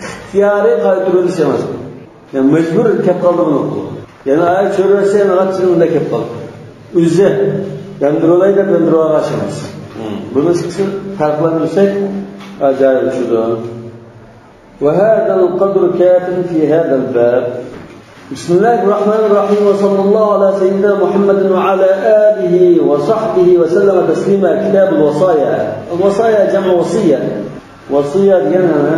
ئىختىيارىي قايتۇرۇۋېلىش ئەمەس. يەنى مەجبۇر كەپ قالدى بۇنىڭ قولىغا. يەنى ئاي چۆرەسى يەنە غاچىنىڭ ئۈنىدە كەپ قالدى. ئۆزى ياندۇرۇۋالاي دەپ ياندۇرۇۋالغان ئىش ئەمەس. بۇنى ئىككىسىنى پەرقلەندۈرسەك، ئاجايىپ چۈشىدۇ. وهذا القدر كاف في هذا الباب. بسم الله الرحمن الرحيم، وصلى الله على سيدنا محمد وعلى آله وصحبه وسلم تسليما. كتاب الوصايا. الوصايا جمع وصية. ۋەسىيە دېگەن، يەنى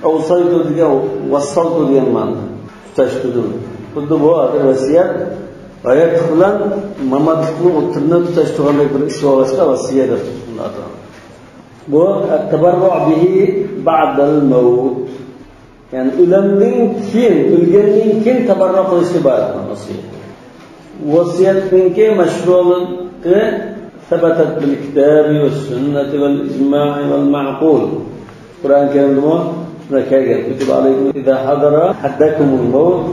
ئەۋسەيتۇ دېگەن، ۋەسسەلتۇ دېگەن مەنىدە. تۇتاشتۇردۇم. خۇددى بۇ ھازىر ۋەسىيەت ھاياتلىق بىلەن ماماتلىقنىڭ ئوتتۇرىنى تۇتاشتۇرغاندەك بىر ئىش بولغاچقا، ۋەسىيە دەپ ئاتالغان. بۇ التبرع به بعد الموت. يەنى ئۆلەمدىن كېيىن، ئۆلگەندىن كېيىن تەبەررۇ قىلىشتىن ئىبارەت ۋەسىيەت. ۋەسىيەتنىڭكى مەشرۇلۇقى ثبتت بالكتاب والسنة والإجماع والمعقول. قۇرئان كەرىمدىمۇ شۇنداق كەلگەن. كتب عليكم إذا حضر أحدكم الموت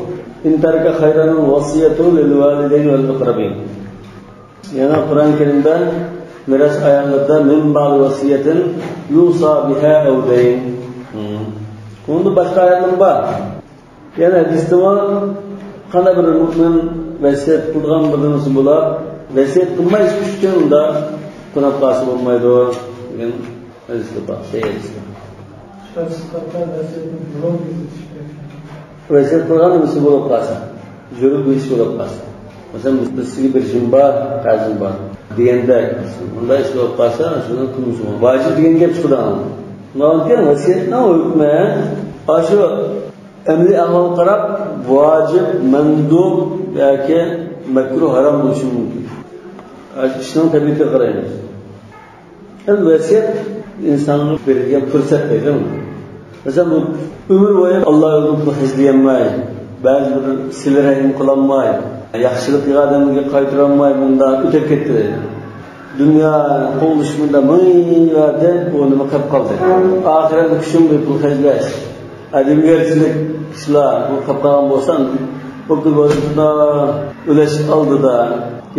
إن ترك خيرا الوصية للوالدين والأقربين. يەنە قۇرئان كەرىمدە مىراس ئايەتلىرىدە من بعد وصية يوصى بها أو دين. ئۇنىڭدا باشقا ئايەتلەر بار. يەنە ھەدىستىمۇ قانداق بىر مۆمىن ۋەسىيەت قىلىدىغان بىر نېمىسى بولا، ۋەسىيەت قىلماي ئىچكۈچىدىن ئۇندا قونۇپ قالسا بولمايدۇ دېگەن ھەدىسى بار، سەھىھ ھەدىس. ۋەسىيەت قىلغان نېمىسى بولۇپ قالسا، زۆرۈر بىر ئىش بولۇپ قالسا، مەسىلەن، بىز سىزگە بېرىشىم بار، قەرزىم بار دېگەندەك، مۇنداق ئىش بولۇپ قالسا، شۇنى قىلمىسىمۇ ۋاجىپ دېگەن گەپ چىقىدۇ. ئۇنىڭ كېيىن ۋەسىيەتنىڭ ھۆكمى ئاشۇ ئەمەلىي ئەھۋالغا قاراپ ۋاجىپ، مەندۇب ياكى مەكرۇھ، ھارام بولۇشى مۇمكىن. ئاشۇ ئىشنىڭ تەبىئىتىگە قارايمىز. ئەمدى ۋەسىيەت ئىنسانغا بېرىلگەن پۇرسەت دەيدۇ. مەسىلەن، بۇ ئۆمۈر بويى ئاللا يولىدا پۇل خەجلىيەلمەي، بەزى بىر سىلە رەھىم قىلالماي، ياخشىلىق قىلغان ئادەمگە قايتۇرالماي، مۇنداق ئۆتۈپ كەتتى دەيدۇ. دۇنيا قوغلىشىپ مۇنداق مىڭىۋەردى، ئۇ نېمە قىلىپ قالدى. ئاخىرەتتە كۈچۈڭ بىر پۇل خەجلەش. ئادەمگەرچىلىك ئىشلار بۇ قاپقالغان بولسا، بۇ كۈن بولسا شۇنداق ئۆلۈش ئالدىدا.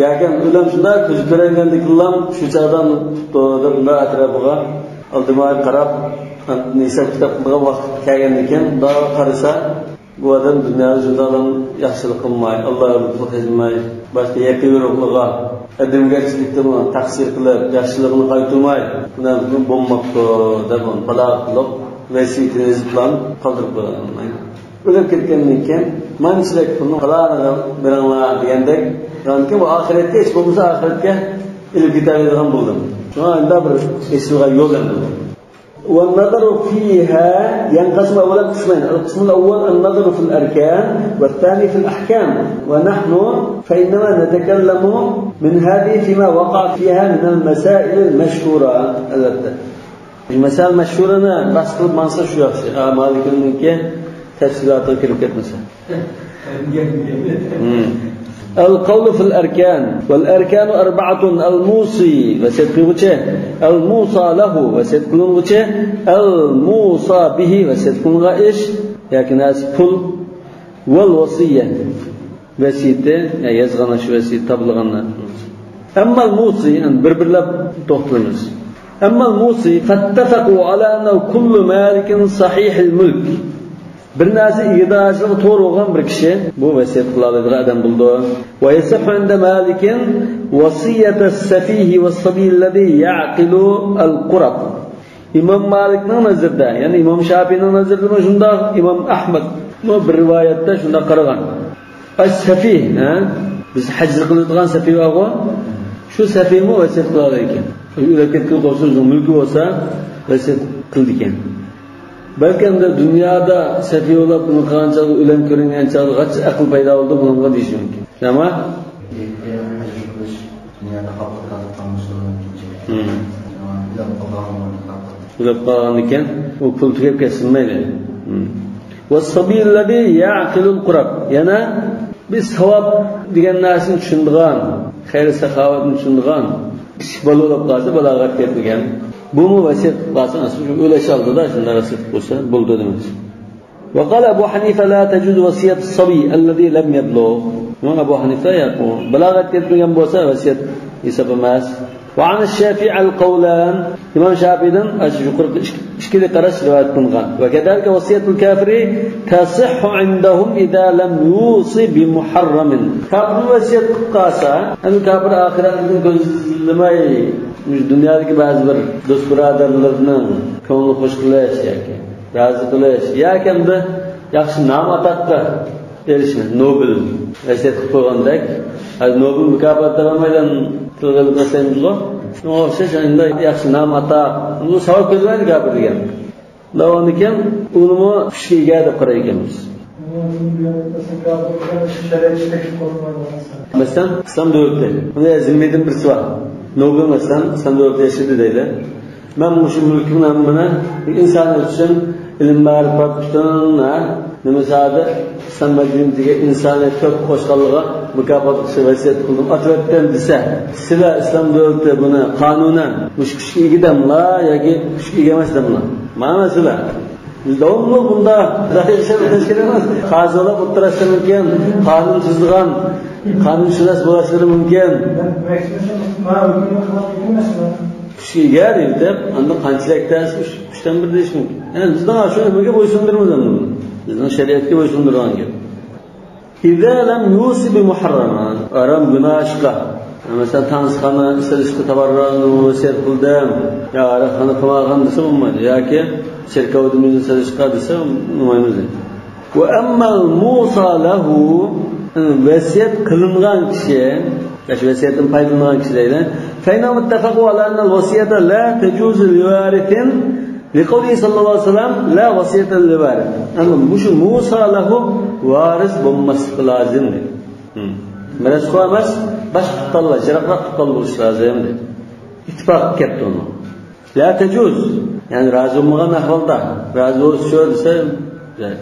ياكى ئۆلۈم شۇنداق كۆزى كۆرۈنگەندىكىنلا شۇ چاغدا توغرىدا بۇنداق ئەتراپىغا ئالدىماي قاراپ، ھېساب كىتاب قىلىدىغان ۋاقىت كەلگەندىن كېيىن مۇنداق قارىسا، بۇ ئادەم دۇنيادا شۇنداق ياخشىلىق قىلماي، ئاللا يولىدا پۇل خەجلىمەي، باشقا يېقىن يورۇقلىرىغا ئادەمگەرچىلىكتىمۇ تەقسىر قىلىپ، ياخشىلىقىنى قايتۇرماي، بۇنى بولماپتۇ دەپ ئۇنى پالاق قىلىپ، ۋەسىيىتىنى يېزىپلا قالدۇرۇپ قويغان. ئۆلۈپ كەتكەندىن كېيىن مانچىلىك پۇلنى پالانىغا بېرىڭلار دېگەندەك، يەنى بۇ ئاخىرەتكە، ھېچ بولمىسا ئاخىرەتكە ئېلىپ كېتەلەيدىغان بولدى. شۇڭا ئەمدى بىر ئېسىلغان يول ئەمدى بۇ. والنظر فيها ينقسم أولا قسمين. القسم الأول النظر في الأركان، والثاني في الأحكام. ونحن فإنما نتكلم من هذه فيما وقع فيها من المسائل المشهورة. ئەلۋەتتە، مەسىلە مەشھۇرىنى بەھس قىلىپ ماڭسا شۇ ياخشى. ھە، مالىكىنىڭكى تەپسىلاتىغا كىرىپ كەتمىسە. مم. القول في الأركان. والأركان أربعة: الموصي، ۋەسىيەت قىلغۇچى، الموصى له، ۋەسىيەت قىلىنغۇچى، الموصى به، ۋەسىيەت قىلىنغان ئىش ياكى نەرسە، پۇل، والوصية، ۋەسىيىتى، يا يازغان ئاشۇ ۋەسىيىتى تاپىلغانلار. أما الموصي، يەنى بىر-بىرلەپ توختىلىمىز. أما الموصي فاتفقوا على أنه كل مالك صحيح الملك. بىر نەرسە ئىگىدارچىلىقى توغرا بولغان بىر كىشى بۇ ۋەسىيەت قىلالايدىغان ئادەم بولىدۇ. ويصح عند مالك وصية السفيه والصبي الذي يعقل القرب. ئىمام مالىكنىڭ نەزىرىدە، يەنى ئىمام شاپىئىنىڭ نەزىرىدىمۇ شۇنداق، ئىمام ئەھمەدمۇ بىر رىۋايەتتە شۇنداق قارىغان. ئەس-سەفىھ، ھە؟ بىز ھەجىر قىلىدىغان سەفىھ بارغۇ، شۇ سەفىھمۇ ۋەسىيەت قىلالايدىكەن. ئۆلۈپ كەتكىلى قوپسا، ئۆزىنىڭ مۈلكى بولسا، ۋەسىيەت قىلىدىكەن. بەلكى ئەمدى دۇنيادا سەفىھ بولۇپ نېمە قىلغان چاغدا، ئۆلۈم كۆرۈنگەن چاغدا غاچچا ئەقىل پەيدا بولدى بۇنىڭغا دېيىشى مۇمكىن. شۇنداقمۇ؟ دۇنيادا خەلققە تارتقان مۇسۇلمان كىشى. مم. ئۆلۈپ قالغان ئورنىدا خەلققە. ئۆلۈپ قالغاندىكىن ئۇ پۇل تۈگەپ كەتسۇن مەيلى. مم. والصبي الذي يعقل القرب. يەنە بىز ساۋاب دېگەن نەرسىنى چۈشىنىدىغان، خەير ساخاۋەتنى چۈشىنىدىغان كىچىك بالا بولۇپ قالسا، بالاغەتكە يەتمىگەن. بۇمۇ ۋەسىيەت قىلىپ قالسا، ئۆلۈش ئالدىدا شۇنداق ۋەسىيەت قىلسا بولىدۇ دەيمىز. وقال أبو حنيفة لا تجوز وصية الصبي الذي لم يبلغ. ئىمام ئەبۇ ھەنىفە ياق، ئۇ بالاغەتكە يەتمىگەن بولسا ۋەسىيەت ھېساب ئەمەس. وعن الشافعي القولان. ئىمام شافىئىدىن ئاشۇ يۇقىرىقى ئىككى، ئىككىلى قاراش رىۋايەت قىلىنغان. وكذلك وصية الكافر تصح عندهم إذا لم يوص بمحرم. كاپىر ۋەسىيەت قىلىپ قالسا، ئەمدى كاپىر ئاخىرەتنى كۆزلىمەي، مۇشۇ دۇنيادىكى بەزى بىر دوست بۇرادەرلىرىنىڭ كۆڭلىنى خۇش قىلىش ياكى رازى قىلىش ياكى ئەمدى ياخشى نام ئاتاققا ئېرىشىش، نوبېل ۋەسىيەت قىلىپ قويغاندەك، ھازىر نوبېل مۇكاپاتى دەپ ھەممەيلەن تىلغا ئېلىپ ئەسلەيمىزغۇ. شۇنىڭغا ئوخشاش ئەمدى ياخشى نام ئاتاق، بۇ ساۋاب كۆزلىمەيدۇ كاپىر دېگەن. ئۇنداق بولغاندىكىن ئۇنىمۇ كۈچكە ئىگە دەپ قارايدىكەنمىز. مەسىلەن، ئىسلام دۆلىتى. بۇنى زىممىدىن بىرسى بار. نوبېل مەسىلەن، ئىسلام دۆلىتى ياشىدى دەيلى. مەن مۇشۇ مۈلكۈمنى ھەممىنى ئىنسانىيەت ئۈچۈن ئىلىم مەرىپەت پۈتۈن، ھە، نېمە زادى ئىسلام مەدەنىيىتىگە ئىنسانىيەت تۆھپە قوشقانلىقىغا مۇكاپات قىلىشنى ۋەسىيەت قىلدىم، ئاتىۋەتتىم دېسە، سىلەر ئىسلام دۆلىتى بۇنى قانۇنەن مۇشۇ كۈچكە ئىگە دەملا ياكى كۈچكە ئىگە ئەمەس دەملا؟ مانا مەسىلە. بىز داۋاملىق بۇنداق دەقىقە سەرپ قىلىش كېرەك ئەمەس. قازىلار ئولتۇرۇشلىرى مۇمكىن، قانۇن تۈزىدىغان قانۇنشۇناس بولۇشلىرى مۇمكىن. كۈچكە ئىگە دەپ، ئاندىن قانچىلىك تەس، ئۈچ، ئۈچتىن بىر دېيىش مۇمكىن. يەنى بىزنىڭ شۇ ئەمرگە بويسۇندۇرىمىز ئەمدى. بىزنىڭ شەرىئەتكە بويسۇندۇرغان گەپ. إذا لم يوص بمحرم، ھارام گۇناھ ئىشقا، مەسىلەن، تانسىخانا سېلىشقا تاۋارلارنى ۋەسىيەت قىلدىم، يا ھاراقخانا قىلماغان دېسە بولمايدۇ، ياكى چېركاۋدا مېنى سېلىشقا دېسە بولمايدۇ. وأما الموصى له، ۋەسىيەت قىلىنغان كىشى، ياكى ۋەسىيەتتىن پايدىلانغان كىشى دەيدۇ. فإنهم اتفقوا على أن الوصية لا تجوز لوارث لقوله صلى الله عليه وسلم: لا وصية لوارث. ئەمما مۇشۇ موسا لەھۇ ۋارىس بولماسلىقى لازىم دېدى. ھىم. مىراسخور ئەمەس، باشقا تۇغقانلار، يىراقراق تۇغقان بولۇشى لازىم دېدى. ئىتتىپاق كەپتۇ ئۇنىڭ. لا تجوز، يەنى رازى بولمىغان ئەھۋالدا، رازى بولسىچۇ دېسە، جايىز.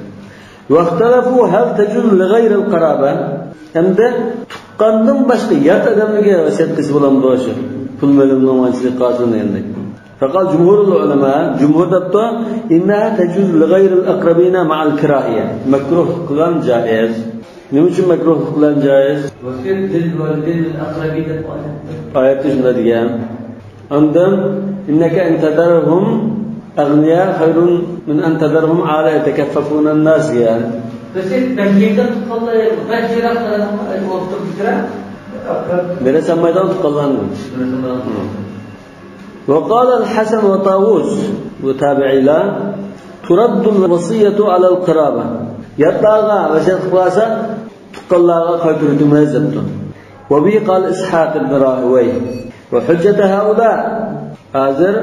واختلفوا هل تجوز لغير القرابة؟ ئەمدى تۇغقاندىن باشقا يات ئادەملەرگە ۋەسىيەت قىلسا بولامدۇ شۇ؟ پۇل مېلىمنىڭ ئانچىلىك قالسۇن دېگەندەك. فقال جمهور العلماء، جۇمھۇر دەپتۇ، إنها تجوز لغير الأقربين مع الكراهية. مەكرۇھ قىلغان جائىز. نېمە ئۈچۈن مەكرۇھ قىلغان جائىز؟ ۋەسىيەت لىل ۋالىدەين ۋەل ئەقرەبىن دەپ ئايەتتە. ئايەتتە شۇنداق دېگەن. ئاندىن، إنك إن تذرهم أغنياء خير من أن تذرهم عالة يتكففون الناس دېگەن. ۋەسىيەت بەش يىلدا تۇغقانلار، بەش يىراق ئولتۇرۇپ بىتىرە. مىراس ئالمايدىغان تۇغقانلارنى. مىراس ئالمايدىغان. ھىم. وقال الحسن وطاووس، بۇ تابىئىيلار، ترد الوصية على القرابة. ياتلارغا ۋەسىيەت قىلىپ قالسا، تۇغقانلارغا قايتۇرۇۋېتىمىز دەپتۇ. وبه قال إسحاق بن راهويه. وحجة هؤلاء، ھازىر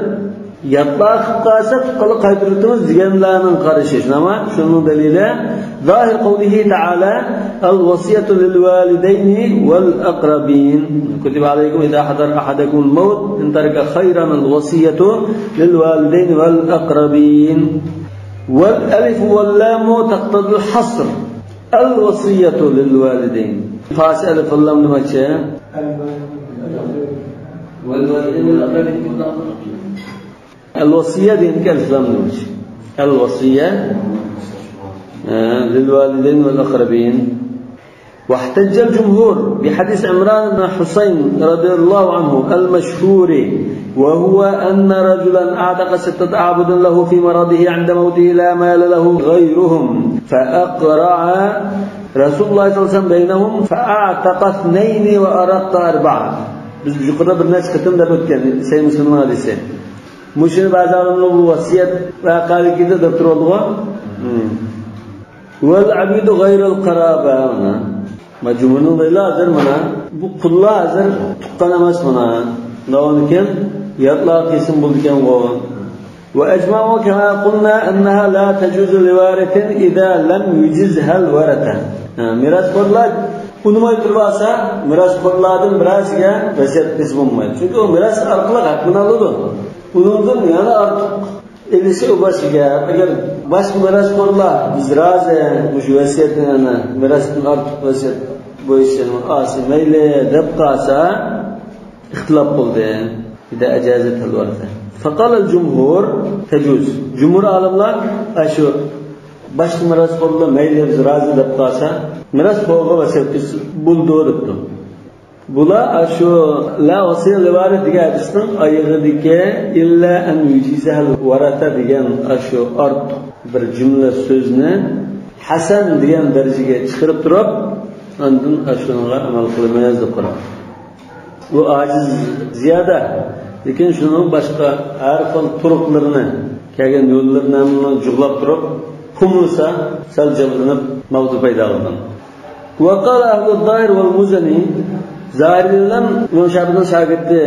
ياتلار قىلىپ قالسا، تۇغقانلار قايتۇرۇۋېتىمىز دېگەنلەرنىڭ قارىشى. شۇنىڭ، شۇنىڭ دەلىلى، ظاهر قوله تعالى، الوصية للوالدين والأقربين. كتب عليكم إذا حضر أحدكم الموت إن ترك خيرا الوصية للوالدين والأقربين. والألف واللام تقتضي الحصر. الوصية للوالدين. پارسچە ئەلىف ۋەللام نېمە؟ ئەلۋەسىيە دېگەندىكى ئەلىف ۋەللام نېمە؟ ئەلۋەسىيە، ئە، لىلۋالىدەين ۋەل ئەقرەبىن. واحتج الجمهور بحديث عمران بن حصين رضي الله عنه المشهور، وهو أن رجلا أعتق ستة أعبد له في مرضه عند موته لا مال له غيرهم، فأقرع رسول الله صلى الله عليه وسلم بينهم، فأعتق اثنين وأرق أربعة. بىز يۇقىرىدا بىر نەچچە قېتىم دەپ ئۆتكەن، سەھىھ مۇسلىمنىڭ ھەدىسى. مۇشۇنى بەزى ئالىملار بۇ ۋەسىيەت ۋەقەلىكىدە دەپ تۇرۇۋالدىغۇ. ھىم. والعبيد غير القرابة. مانا جۇمھۇرنىڭ دەيلا ھازىر مانا. بۇ قۇللار ھازىر تۇغقان ئەمەس مانا. داۋامىكەن ياتلار قىلسىمۇ بولىدىكەنغۇ. وأجمعوا كما قلنا أنها لا تجوز لوارث إذا لم يجزها الورثة. ھە، مىراسخورلار ئۇنىماي تۇرۇۋالسا، مىراسخورلاردىن بىرەرسىگە ۋەسىيەت قىلسا بولمايدۇ. چۈنكى ئۇ مىراس ئارقىلىق ھەققىنى ئالىدۇ. ئۇنىڭدىن يەنە ئارتۇق ئېلىشى ئۇ باشقا گەپ. ئەگەر باشقا مىراسخورلار، بىز رازى، مۇشۇ ۋەسىيەتنى يەنە مىراستىن ئارتۇق ۋەسىيەت بويىچە ئالسا مەيلى دەپ قالسا، ئىختىلاپ بولدى. إذا أجازها الورثة. فقال الجمهور تجوز. جۇمھۇر ئالىملار، ئاشۇ باشقا مىراسخورلار مەيلى بىز رازى دەپ قالسا، مىراسخورغا ۋەسىيەت قىلسا بولىدۇ دەپتۇ. بۇلار ئاشۇ لا ۋەسىيەتە لىۋارىس دېگەن ھەدىسنىڭ ئايىغىدىكى إلا أن يجزها الورثة دېگەن ئاشۇ ئارتۇق بىر جۈملە سۆزنى ھەسەن دېگەن دەرىجىگە چىقىرىپ تۇرۇپ، ئاندىن ئاشۇنىڭغا ئەمەل قىلىمىز دەپ قارىغان. بۇ ئاجىز زىيادە، لېكىن شۇنىڭ باشقا ھەر خىل تۇرۇقلىرىنى، كەلگەن يوللىرىنى ھەممىنى جۇغلاپ تۇرۇپ، قۇملىسا سەل جانلىنىپ ماۋزۇ پەيدا قىلغان. وقال أهل الظاهر والمزني، زاھىرىيلار ئىمام شافىئىنىڭ شاگىرتى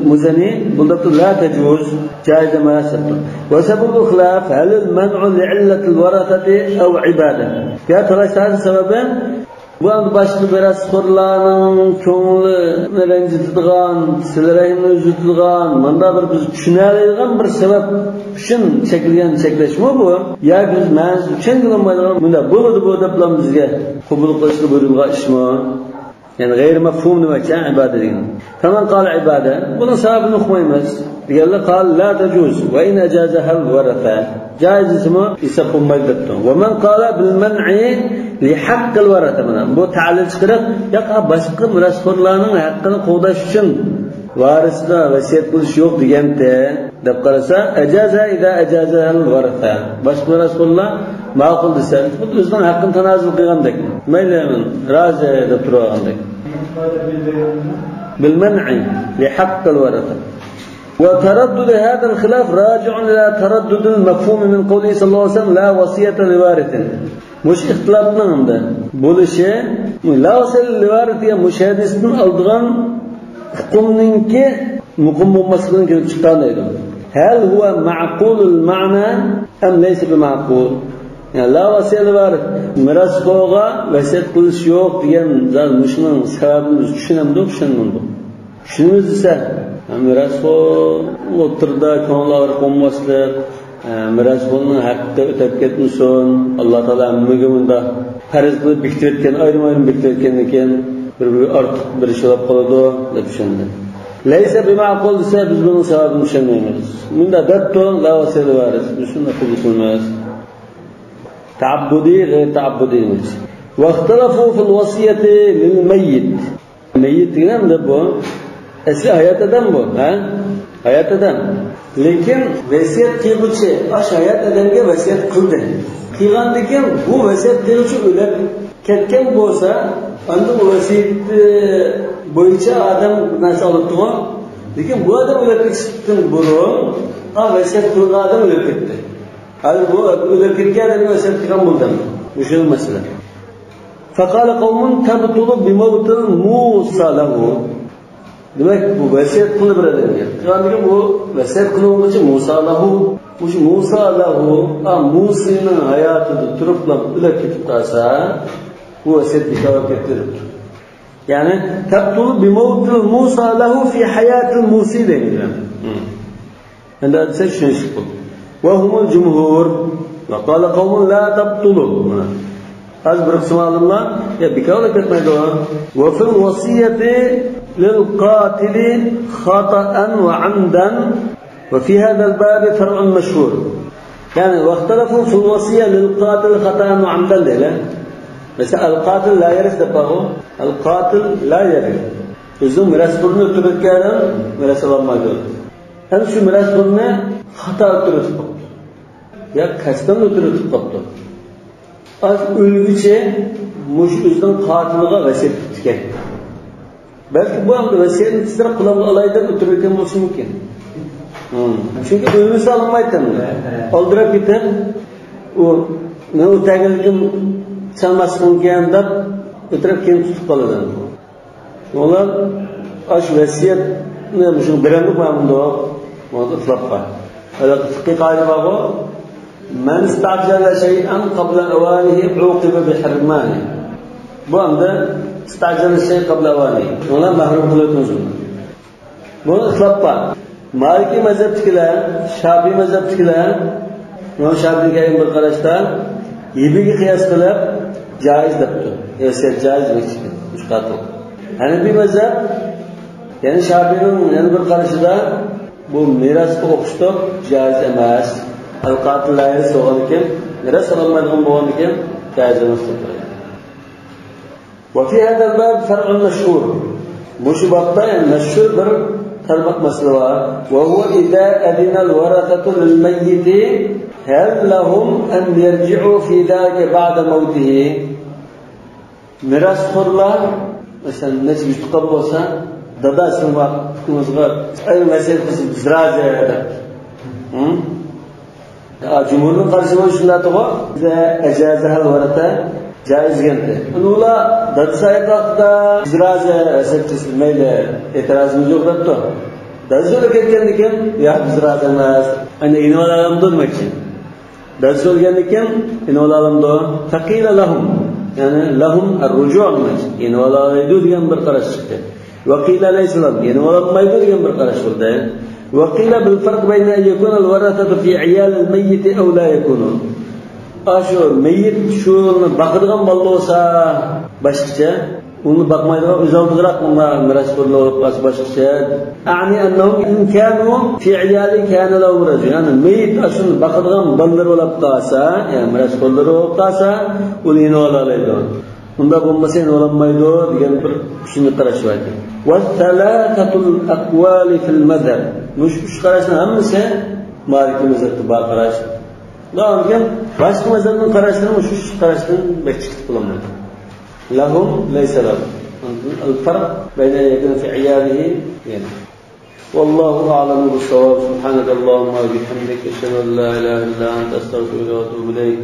مۇزەنى بۇنداق دەپتۇ، لا تجوز، جائىز ئەمەس دەپتۇ. وسبب الخلاف هل المنع لعلة الورثة أو عبادة؟ يا تالاش تارتىش سەۋەبى بۇ ئەمدى باشقا مىراسخورلارنىڭ كۆڭلىنى رەنجىتىدىغان، سىلە رەھىمنى ئۈزۈتىدىغان، ماندا بىر بىز چۈشىنەلەيدىغان بىر سەۋەب ئۈچۈن چەكلىگەن چەكلەشمۇ بۇ؟ ياكى بىز مەنىسىنى چۈشەنگىلى بولمايدىغان، مۇنداق بولىدۇ بۇ دەپلا بىزگە قوبۇل قىلىشنى بۇيرۇلغان ئىشمۇ؟ يەنى غەيرىي مەفھۇم نېمە ئىكەن ئىبادە دېگەن؟ فمن قال عبادة، بۇنىڭ سەۋەبىنى ئۇقمايمىز دېگەنلەر، قال لا تجوز وإن أجازها الورثة. جائىز دېسىمۇ ھېساب بولمايدۇ دەپتۇ. ومن قال بالمنع لحق الورثة، مانا بۇ تەلىل چىقىرىپ، ياق، باشقا مىراسخورلارنىڭ ھەققىنى قوغداش ئۈچۈن ۋارىسلار ۋەسىيەت قىلىش يوق دېگەنتى دەپ قارىسا، أجازها إذا أجازها الورثة. باشقا مىراسخورلار ماقۇل دېسە، خۇددى ئۆزىنىڭ ھەققىنى تانازۇل قىلغاندەك. مەيلى، مەن رازى دەپ تۇرۇۋالغاندەك. بالمنع لحق الورثة. وتردد هذا الخلاف راجع إلى تردد المفهوم من قوله صلى الله عليه وسلم: لا وصية لوارث. مۇشۇ ئىختىلاپنىڭ ئەمدى بولۇشى، لا ۋەسىيەتە لىۋارىس دېگەن مۇشۇ ھەدىستىن ئالىدىغان ئۇقۇمنىڭكى مۇقىم بولماسلىقىدىن كېلىپ چىققان دەيدۇ. هل هو معقول المعنى أم ليس بمعقول؟ يەنى لا ۋەسىيەتە لىۋارىس، مىراسخورغا ۋەسىيەت قىلىش يوق دېگەن زادى مۇشۇنىڭ سەۋەبىنى بىز چۈشىنەمدۇق، چۈشەنمەمدۇق؟ چۈشىنىمىز دېسە، مىراسخور ئوتتۇرىدا كۆڭۈل ئاغرىق بولماسلىق، ئە، مىراسخورنىڭ ھەققى ئۆتەپ كەتمىسۇن، ئاللا تائالا ھەممىگە مۇنداق پەرز قىلىپ بېكىتىۋەتكەن، ئايرىم-ئايرىم بېكىتىۋەتكەندىن كېيىن بىر-بىرىگە ئارتۇق بېرىش بولۇپ قالىدۇ دەپ چۈشەندى. ليس بمعقول دېسە، بىز بۇنىڭ سەۋەبىنى چۈشەنمەيمىز. مۇنداق دەپتۇ، لا ۋەسىيەتە لىۋارىس، بىز شۇنداق قوبۇل قىلمايمىز. تەئەببۇدىي، غەيرىي تەئەببۇدىي دېمەكچى. واختلفوا في الوصية للميت. مەييىت دېگەن ئەمدى بۇ ئەسلى ھايات ئادەم بۇ، ھە؟ ھايات ئادەم. لېكىن ۋەسىيەت قىلغۇچى ئاشۇ ھايات ئادەمگە ۋەسىيەت قىلدى. قىلغاندىن كېيىن بۇ ۋەسىيەت قىلغۇچى ئۆلۈپ كەتكەن بولسا، ئاندىن ئۇ ۋەسىيىتى بويىچە ئادەم بىر نەرسە ئالاتتىغۇ. لېكىن بۇ ئادەم ئۆلۈپ كېتىشتىن بۇرۇن، ئا، ۋەسىيەت قىلغان ئادەم ئۆلۈپ كەتتى. ھازىر بۇ ئۆلۈپ كەتكەن ئادەمگە ۋەسىيەت قىلغان بولدى. مۇشۇ مەسىلە. فقال قوم تبطل بموت الموصى له. دېمەك، بۇ ۋەسىيەت قىلدى بىر ئادەمگە. قىلغاندىن كېيىن بۇ ۋەسىيەت قىلىنغۇچى موسى لەھۇ. مۇشۇ موسى لەھۇ، ئا، موسىنىڭ ھاياتىدا تۇرۇپلا ئۆلۈپ كېتىپ قالسا، بۇ ۋەسىيەت بىكار بولۇپ كەتتى دەپتۇ. يەنى، تبطل بموت الموصى له في حياة الموصي دەيدۇ. ئەمدى دېسە چۈشىنىشلىك بولدى. وهم الجمهور وقال قوم لا تبطل. مانا. ھازىر بىر قىسىم ئالىملار، يا، بىكارغا كەتمەيدۇ. وفي الوصية للقاتل خطأ وعمدا وفي هذا الباب فرع مشهور. يەنى، واختلفوا في الوصية للقاتل خطأ وعمدا دەيلى. مەسىلەن، القاتل لا يرث دەپ بارغۇ. القاتل لا يرث. ئۆزىنىڭ مىراسخورىنى ئۆلتۈرۈۋەتكەن ئادەم مىراس ئالالمايدۇ. ھەم شۇ مىراسخورنى خاتا ئۆلتۈرۈۋېتىپ قاپتۇ. يا قەستەن ئۆلتۈرۈۋېتىپ قاپتۇ. ئاز ئۆلگۈچە مۇشۇ ئۆزىنىڭ قاتىلىغا ۋەسىيەت قىپتىكەن. بەلكى بۇ ئەمدى ۋەسىيەتنى تېزرەك قۇلامغا ئالاي دەپ ئۆلتۈرۈۋەتكەن بولۇشى مۇمكىن. ھىم. چۈنكى ئۆلمىسە ئالالمايتتى ئەمدى. ئالدىراپ كېتىپ، ئۇ، مەن ئۇ تەگلىكىم چالماسلىقىمكەن دەپ ئۆلتۈرۈپ كېيىن تۇتۇپ قالىدۇ. ئۇلار ئاشۇ ۋەسىيەتنى مۇشۇ بېرەمدۇق مەمۇندۇق؟ بۇنىڭدا ئىختىلاپ بار. ھېلىقى فىقھىي قائىدە بارغۇ، مەن ئىستەئجەلە شەيئەن قەبلە ئەۋانىھى ئۇقىبە بىھىرمانى. بۇ ئەمدى ئىستەئجەلە شەيئەن قەبلە ئەۋانىھى. ئۇلار مەھرۇم قىلىۋېتىمىز بۇنى. بۇنىڭدا ئىختىلاپ بار. مالىكىي مەزھەپتىكىلەر، شاپىئىي مەزھەپتىكىلەر، ئىمام شاپىئىدىن كەلگەن بىر قاراشتا، يىپىگە قىياس قىلىپ جائىز دەپتۇ. ۋەسىيەت جائىز دېمەكچى، مۇشۇ قاتىل. ھەنەپىي مەزھەپ، يەنى شاپىئىنىڭ يەنە بىر قارىشىدا، بۇ مىراسقا ئوخشىتىپ جائىز ئەمەس. ئەل قاتىل لا يەرىس بولغاندىكىن، مىراس ئالالمايدىغان بولغاندىكىن، جائىز ئەمەس دەپ قارايدۇ. وفي هذا الباب فرع مشهور. مۇشۇ بابتا، يەنى، مەشھۇر بىر تارماق مەسىلە بار. وهو إذا أذن الورثة للميت هل لهم أن يرجعوا في ذلك بعد موته؟ مىراسخورلار، مەسىلەن، نەچچە يۇتقان بولسا، دادا، سىزنىڭ ۋاقتىڭىزغا ئايرىم ۋەسىيەت قىلسا، بىز رازى دەپ. ھە؟ يا، جۇمھۇرنىڭ قارىشى بويىچە شۇنداقتىغۇ. بىزدە ئەجازەھەل ۋەرەتە جائىز دېگەنتى. ئۇلار دادىسى ھايات ۋاقتىدا بىز رازى، ھەسەت قىلسۇن، مەيلى، ئېتىرازىمىز يوق دەپتۇ. دادىسى ئۆلۈپ كەتكەندىن كېيىن، ياق، بىز رازى ئەمەس. ئەنە ئېلىۋالالامدۇ دېمەكچى. دادىسى ئۆلگەندىن كېيىن ئېلىۋالالامدۇ؟ فقيل لهم. يەنى لهم الرجوع دېمەكچى. ئېلىۋالالايدۇ دېگەن بىر قاراش چىقتى. وقيل ليس لهم، يەنى ئالالمايدۇ دېگەن بىر قاراش بولدى. وقيل بالفرق بين أن يكون الورثة في عيال الميت أو لا يكونوا. ئاشۇ مېيىت شۇنى باقىدىغان بالىلار بولسا باشقىچە، ئۇنى باقمايدىغان ئۆزئالدىغىراق مىراسخورلار بولۇپ قالسا باشقىچە. أعني أنهم إن كانوا في عياله كان لهم الرجوع. يەنى مېيىت ئاشۇنى باقىدىغان بالىلىرى بولۇپ قالسا، يەنى مىراسخورلىرى بولۇپ قالسا، ئۇنى يېنىۋالالايدۇ. ئۇنداق بولمىسا يېنىۋالالمايدۇ دېگەن بىر ئۈچىنچى قاراش بار ئىكەن. والثلاثة الأقوال في المذهب. مۇشۇ ئۈچ قاراشنىڭ ھەممىسى مالىكىي مەزھەپتە بار قاراش. داۋامكەن، باشقا مەزھەپنىڭ قاراشلىرىمۇ شۇ قاراشتىن بەك چىقىپ بولالمايدۇ. لهم ليس لهم. الفرق بين أن يكون في عياله، يعني. والله أعلم بالصواب. سبحانك اللهم وبحمدك، أشهد أن لا إله إلا أنت، أستغفرك وأتوب إليك.